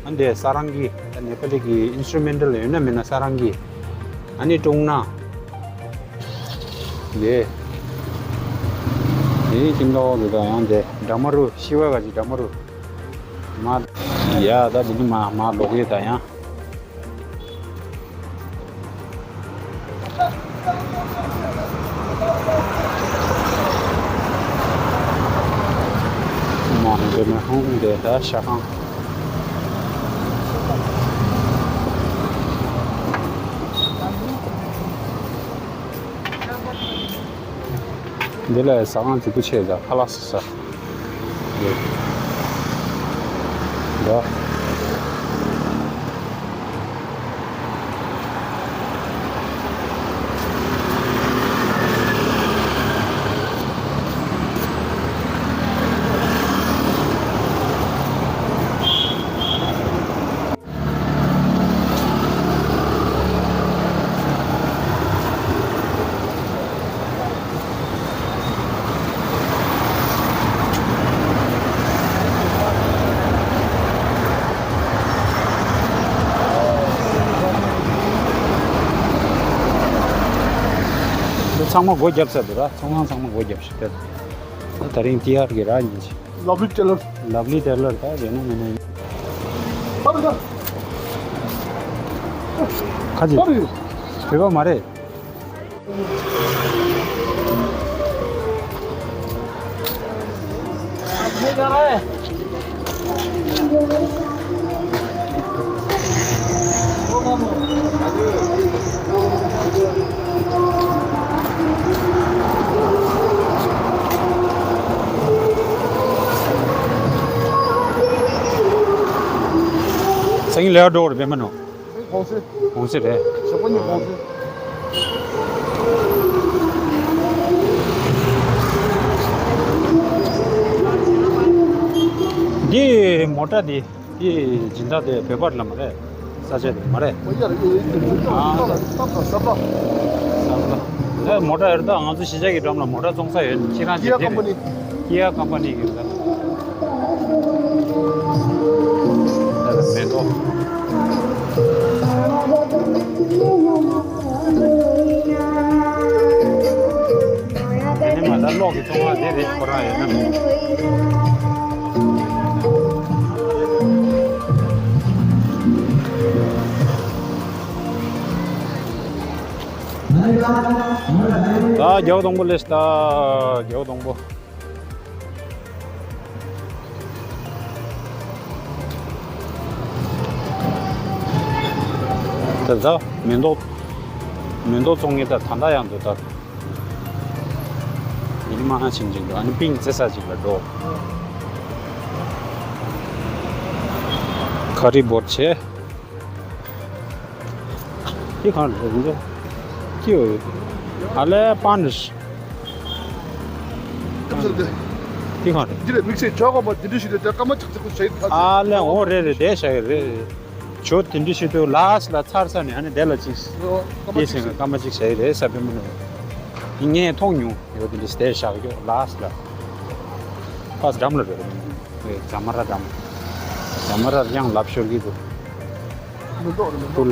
ཨ་འདི་ས་རང་གི་ད་ནེ་པ་ལི་གི་ཨིན་སི་ཊུ་མེན་ཊལ་ཡོད་ན་མེད་ན་ས་རང་གི། ཨ་ནི་ཀྲུང་ན། འདི། འདི་ཁྱིམ་ཐོག་འདི་དང་ཡང་འདི་འདྲ་མ་རུ་ཤི་བ་ག་ཅི་འདྲ་མ་རུ། མ། ཡ་ད་འདི་ནི་མ་མ་ལོག་ཡོད་ད་ཡང་། མ་ཧོང་དེ་ད་ཤ་ཁང་། འདི་ལ་ཟ་ཁང་རྫིག་པོ་ཆེ་ཟ་ཁ་ལག་ཟ་ས་རེད། འདྲ། ཚང་མ་སྒོ་བརྒྱབ་ཚར་འདུག་ར། ཚོང་ཁང་ཚང་མ་སྒོ་བརྒྱབ་ཤག་ད། ད་རིང་ཏི་ཡར་གི་ར་ཉིན་ཞིག་ལབ་ལི་ཊེ་ལར། ལབ་ལི་ཊེ་ལར་ད་ཡོད་ན་མེད་ན་ཡིན། ཁ་ཅིག་བོད་པ་མ་རེད། སང་ཉིན་ལས་ཀ་འགྲོ་དགོས་རེད་པས་མ་ནོ། གོང་སེ། གོང་སེ་རེད། ཞོགས་པ་ཉིན་གོང་སེ། འདི་མོ་ཊ་འདི། དེ་སྦྱིན་བདག་དེ་བོད་པ་ལ་མ་རེད། ས་ཆ་དེ་མ་རེད། ཨ། ས་པ། ས་པ། ཨེ་མོ་ཊ་ཡོད་ད། ང་ཚོ་གཞིས་ཆགས་ཀྱི་འགྲམ་ལ་མོ་ཊ་བཙོང་ས་ཡོད། ཁྱེད་རང་ཀི་ཡ་ཀམ་པ་ནི། ཀི་ཡ་ཀམ་པ་ནི་གི་རེད། ད་མེ་ཏོག་དེ་ནས་མ་ད་གློག་གི་བཙོང་བ་དེ་རེད། ཁོ་རང་ཡོད་ན་མེད། ད་རྒྱལ་བ་དང་པོ་ལས་ད་རྒྱལ་བ་དང་པོ། ད་ད་མེ་ཏོག་མེ་ཏོག་བཙོང་མཁན་ད་ད་ལྟ་ཡང་འདུག་ད། ཡིན་མ་ཧ་ཕྱིན་ཅིག་འགྲོ། ཨ་ནི་པིང་རྩེ་ས་ཅིག་ལ་འགྲོ། ཁ་རི་བོར་ཆེ། དེ་གང་རེད་འདི། ཀྱི་ཡོད། ཨ་ལས་པན་རེད། ཀམ་སར་དེ། དེ་གང་རེད། འདི་ལས་དམིགས་བསལ་ཇོ་གོ་མ་འདི་འདྲ་ཞིག་དེ་སྐར་མ་ཆག་ཆག་པོ་ཞིག་ད། ཨ་ལས་འོ་རེད་རེད། དེ་བྱ་ཡི་རེད་རེད། ཇོ་དེ་འདྲ་ཞིག་དུ་ལ་སི་ལ་ཚར་ས་ནས་ཨ་ནི་དེ་ལ་ཅིག་སྐར་མ་དེ་ཅིག་ཟེར་སྐར་མ་ཅིག་བྱ་ཡི་རེད་ས་བེ་མོ་ནོ། ངས་མཐོང་མྱོང་། ཡོད་དེ་འདྲ་དེ་བཞག་ཡོད་ལ་སི་ལ། ཕ་སི་འགྲམ་ལ་རེད། ཨེ་ཛ་མ་ར་འགྲམ། ཛ་མ་ར་ཡང་ལབ་ཤོར་གི་འདུག་མེ་ཏོག་རེད། མེ་ཏོག་ཕུལ།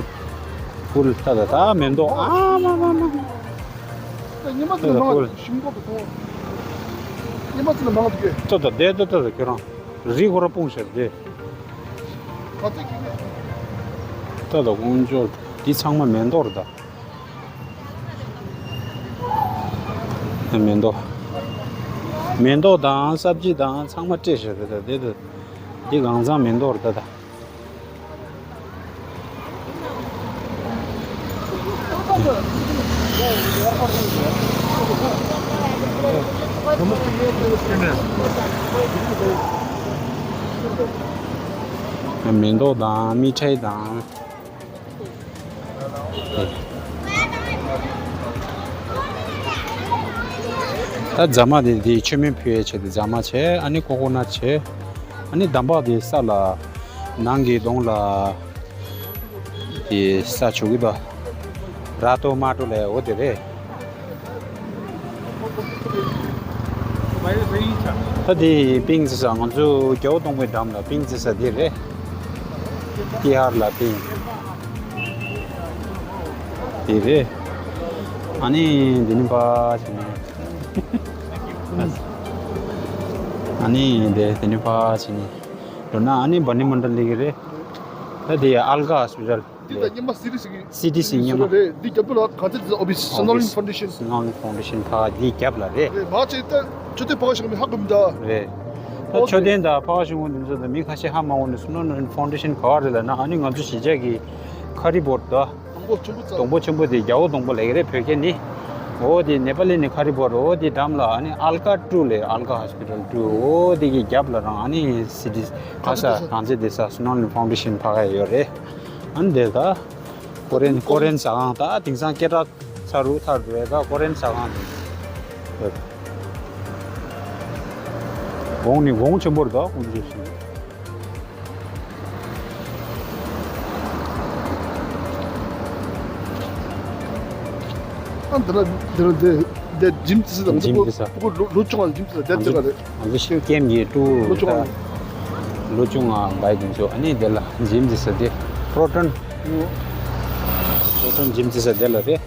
ཕུལ་ད་ད་ད་མེ་ཏོག་ཨ་མ་མ་མ། ད་ཉི་མ་ཙམ་ལ་མང་ཕུལ། ཞིམ་པོ་དུ་ཐོང་། ཉི་མ་ཙམ་ལ་མང་དུ་གས། ད་ད་དེ་ད་ད་ད་ཁྱོད་རང་རི་ཁོ་ར་སྤུངས་ཤར་དེ། ག་ཚོད་ཁྱི་གས། ད་ད་དཀོན་མཆོག་འདི་ཚང་མ་མེ་ཏོག་རེད་ད། མེ་ཏོག་མེ་ཏོག་དང་སབ་ཇི་དང་ཚང་མ་སྤྲད་བཞག་རེད་ད། དེ་ད་འདི་གང་ཚང་མེ་ཏོག་རེད་ད། ད་མེ་ཏོག་དང་མི་ཁྲེ་དང་། ད་རྫ་མ་དེ་དེ་མཆོད་མེ་ཕུལ་ཡས་ཆེད་དུ་རྫ་མ་བྱས། ཨ་ནི་ཀོ་ཀོ་ནཊ་བྱས། ཨ་ནི་འདམ་བག་དེ་ས་ལ་ནང་གི་གདོང་ལ་དེ་ས་བྱུག་གི་འདུག་ར་ཏོ་མ་ཏོ་ལས་འོ་དེ་རེད། ད་དེ་པིང་རྩེ་ས་ང་ཚོ་རྒྱལ་བ་དང་པོའི་འགྲམ་ལ་པིང་རྩེ་ས་དེ་རེད། ཏི་ཧར་ལ་པིང་དེ་རེད། ཨ་ནི་འདི་ནི་པ་ཆེ་ནི། ཨ་ནི་དེ་དེ་ནི་པ་ཆེ་ནི། འགྲོ་ན་ཨ་ནི་བ་ནི་མན་ཌ་ལི་གི་རེད། ད་དེ་ཨལ་ག་ཧོ་སི་པི་ཏལ། འདི་ད་སྔོན་མ་སི་ཌི་སི་གི་སི་ཌི་སི་སྔོན་མ། རེད། འདི་རྒྱབ་ལ་ག་ཚོད་འདི་ཨོ་བི་སི་སི་ནོ་ལིན་ཕའུན་ཌེ་ཤན། སི་ནོ་ལིན་ཕའུན་ཌེ་ཤན་ཕ་འདི་རྒྱབ་ལ་རེད། རེད། མ་ཆེ་ད་ཆུ་ཚོད་ཕ་ག་ཞིག་མི་ཧ་གོ་མི་ད། རེད། ད་ཨོ་ཆོས་ལྡན་དང་ཕ་ག་ཞིག་འོང་དུས་ཚོད་ད་མི་ཁ་ཤས་ཧ་མ་གོ་ནས་སི་ནོ་ལིན་ཕའུན་ཌེ་ཤན་ག་བ་རེད་ལ་ན། ཨ་ནི་ང་ཚོ་གཞིས་ཆགས་ཀྱི་ཁ་རི་བོར་ད། སྡོང་པོ་ཆེན་པོ་ཙམ། སྡོང་པོ་ཆེན་པོ་དེ་རྒྱལ་པོ་སྡོང་པོ་ལབ་ཀྱི་རེད་བོད་སྐད་ནི། འོ་དེ་ནེ་པ་ལི་ནི་ཁ་རི་བོར། འོ་དེ་འགྲམ་ལ་ཨ་ནི་ཨལ་ག་ཊུ་ལབ། ཨལ་ག་ཧོ་སི་པི་ཏལ་ཊུ། འོ་དེ་གི་རྒྱབ་ལ་རང་ཨ་ནི་སི་ཌི་སི་ག་ས་ག་ཚོད་དེ་ས་སི་ནོ་ལིན་ཕའུན་ཌེ་ཤན་ཕ་ག་ཡོད་རེད། ཨ་ནི་དེ་ད་ཀོ་རེན་ཀོ་རེན་ཟ་ཁང་ད་དེང་སང་སྐད་གྲགས་ཚ་རུ་ཚ་རུ་རེད། ད་ཀོ་རེན་ཟ་ཁང་དེ་གོང་ནི་གོང་ཆེན་པོ་རེད། ད་ཀོང་ཇོ་ཤིང་། ཨ་འདི་ལ་འདི་ལ་འདི་འདི་ཇིམ་ཙི་ཙི་དང་འདི་ཇིམ་ཙི་ཙི། ཕྲུ་གུ་ལོ་ལོ་ཆུང་བ་ཇིམ་ཙི་ཙི་དེ་ཙི་ག་རེད། ང་ཚོ་ཤིང་ཀེམ་གྱི་ཕྲུ་གུ་ལོ་ཆུང་བ། ལོ་ཆུང་བ་འབའ་དེ་ཚོ་ཨ་ནི་དེ་ལ་ཇིམ་ཙི་ཙི་དེ་པྲོ་ཊོན། པྲོ་ཊོན་ཇིམ་ཙི་ཙི་དེ་ལ་རེད།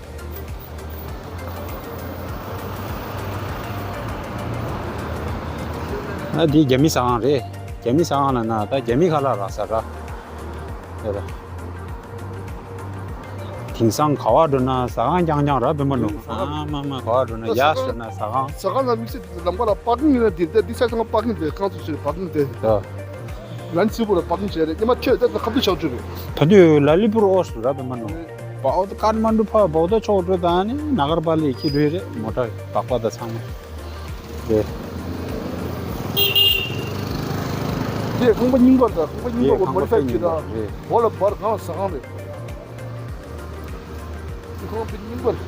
ཨ་འདི་རྒྱ་མི་ཟ་ཁང་རེད། རྒྱ་མི་ཟ་ཁང་ལ་ན་ད་རྒྱ་མི་ཁ་ལག་རག་ས་ར། དེ་ལ། དེང་སང་ག་བ་འགྲོ་ན་ཟ་ཁང་རྐྱང་རྐྱང་ར་བོད་པ་འདུག་ཨ་མ་མ་ག་བ་འགྲོ་ན་ཡ་ཟེར་ན་ཟ་ཁང་། ཟ་ཁང་ལ་དམིགས་བསལ་དེ་ལམ་ཁ་ལ་པར་ཀིང་ཡིན་ན་དེ་དེ་དེ་ས་ཚང་པར་ཀིང་དེ་ཁང་ཚོ་ཞིག་པར་ཀིང་དེ། ད། ལན་ཚུལ་པོ་ལ་པར་ཀིང་བྱས་རེད། སྙེ་མ་ཁྱོད་དེ་ཁ་ཐུག་ཆགས་བཅུག་རེད། ད་དུས་ལ་ལི་པུར་ཨོ་སུ་ར་བོད་པ་འདུག་བའོ་ད་ཀ་ཐ་མན་ཌུ་ཕ་བའོ་ད་ཕྱོགས་འགྲོ་དང་ནི་ན་གར་པ་ལི་ཁྱི་རུས་རེད། མོ་ཊ་སྦག་པ་ད་ཚང་མ་རེད། དེ་ཁང་པ་རྙིང་པ་དང་ཁང་པ་རྙིང་པ་གོ་མོ་ཌི་ཕའི་བྱས་ན་འོ་ལ་བར་གང་ལ་ཟ་ཁང་རེད། ཁང་པ་རྙིང་པ་རེད།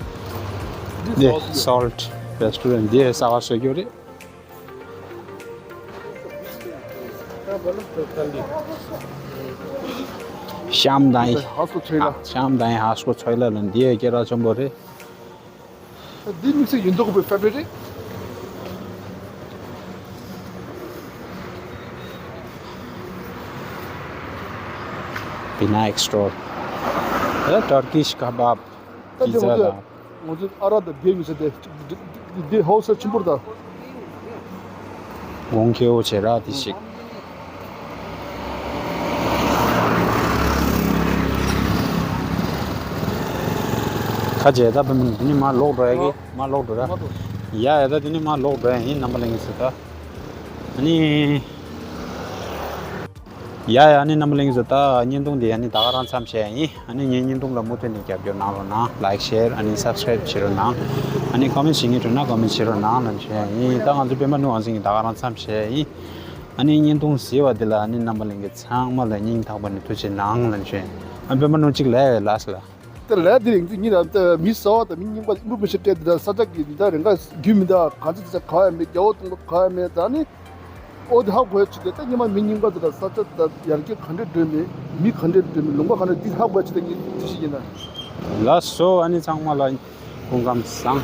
འདི་སོལ་ཊི་རེ་སི་ཊོ་རན་ཊི། འདི་ཟ་ཁང་བཟོ་རྒྱུ་རེད། ཤམ་དང་ཧ་སོ་ཚོས་ལ། ཤམ་དང་ཧ་སོ་ཚོས་ལ་ལ་འདི་ཡ་སྐད་གྲགས་ཆེན་པོ་རེད། འདི་དམིགས་བསལ་ཡོད་མདོག་པའི་ཕེབ་རེད། Vinayak store. ད་ཊར་ཀིཤ་ཁ་བབ། ད་འདི་པི་ཛ་ང་ཚོ་དང་། ང་ཚོ་ཨ་རག་དང་བིའར་ཉོ་ས་དེ་དེ་ཧོལ་སེལ་ཆེན་པོ་རེད་ད། དགོང་ཁེ་འོ་བྱེད་ར་དེ་ཞིག་ཁ་རྗེ་ད་བུ་མོ་འདི་ནི་མ་ལོག་འགྲོ་ཡ་གི་མ་ལོག་འགྲོ་ར། ཡ་ཡ་ད་འདི་ནི་མ་ལོག་འགྲོ་ཡ་ཡིན། རྣམ་པ་ལྷན་རྒྱས་ཚོ་ད་ཨ་ནི། ཡ་ཡ་ཨ་ནི་རྣམ་པ་ལྷན་རྒྱས་ཚོ་ད་བརྙན་ཐུང་འདི་ཨ་ནི་ད་ག་རང་མཚམས་བཞག་ཡིན། ཨ་ནི་ངའི་བརྙན་ཐུང་ལ་མུ་མཐུད་ནས་རྒྱབ་སྐྱོར་གནང་རོགས་གནང་། ལའིཀ་ཤེར་ཨ་ནི་སབ་སི་ཀ་རེབ་བྱེད་རོགས་གནང་། ཨ་ནི་ཀོ་མེན་ཊི་བྱེད་མཁན་འདུག་ན་ཀོ་མེན་ཊི་བྱེད་རོགས་གནང་ལབ་བྱས་ཡིན། ད་ང་ཚོ་པད་མ་ནོར་བུ་དབང་འཛིན་གྱི་ད་ག་རང་མཚམས་བཞག་ཡིན། ཨ་ནི་བརྙན་ཐུང་གཟིགས་པ་འདི་ལ་ཨ་ནི་རྣམ་པ་ལྷན་རྒྱས་ཚང་མ་ལ་སྙིང་ཐག་པ་ནས་ཐུགས་རྗེ་གནང་ལབ་བྱས། ཨ་པད་མ་ནོར་བུ་གཅིག་ལབ་ཡ་ལགས་སོ་ལ། ད་ལས་དེ་རིང་འདི་ཉིན་ལ་ད་མི་ཟ་བ་དང་མི་རྙིང་པ་ཨིན་པོ་མི་ཤེས་སྤྲད་དེ་ད་ས་ཆ་གི་འདི་ད་རེ་འགའ་རྒྱུས་མི་འདའ་གང་ཚེ་ཚེ་ག་ཡ་མེད། རྒྱ་བོ་དང་པོ་ག་ཡ་མེད། ད་ནི་ཨོ་དེ་ཧ་གོ་ཡ་ཆུ་དེ་ད་ཉི་མ་མི་རྙིང་པ་དེ་ད་ས་ཆ་ད་ཡར་རྒྱས་ག་འདྲས་འགྲོ་མེད། མི་ག་འདྲས་འགྲོ་མེད། ལུང་པ་ག་འདྲས་འདི་ཧ་གོ་ཡ་ཆུ་དེ་ངས་དེ་ཤེས་ཀྱི་ན། ལགས་སོ། ཨ་ནི་ཚང་མ་ལ་སྐུ་ཁམས་བཟང་།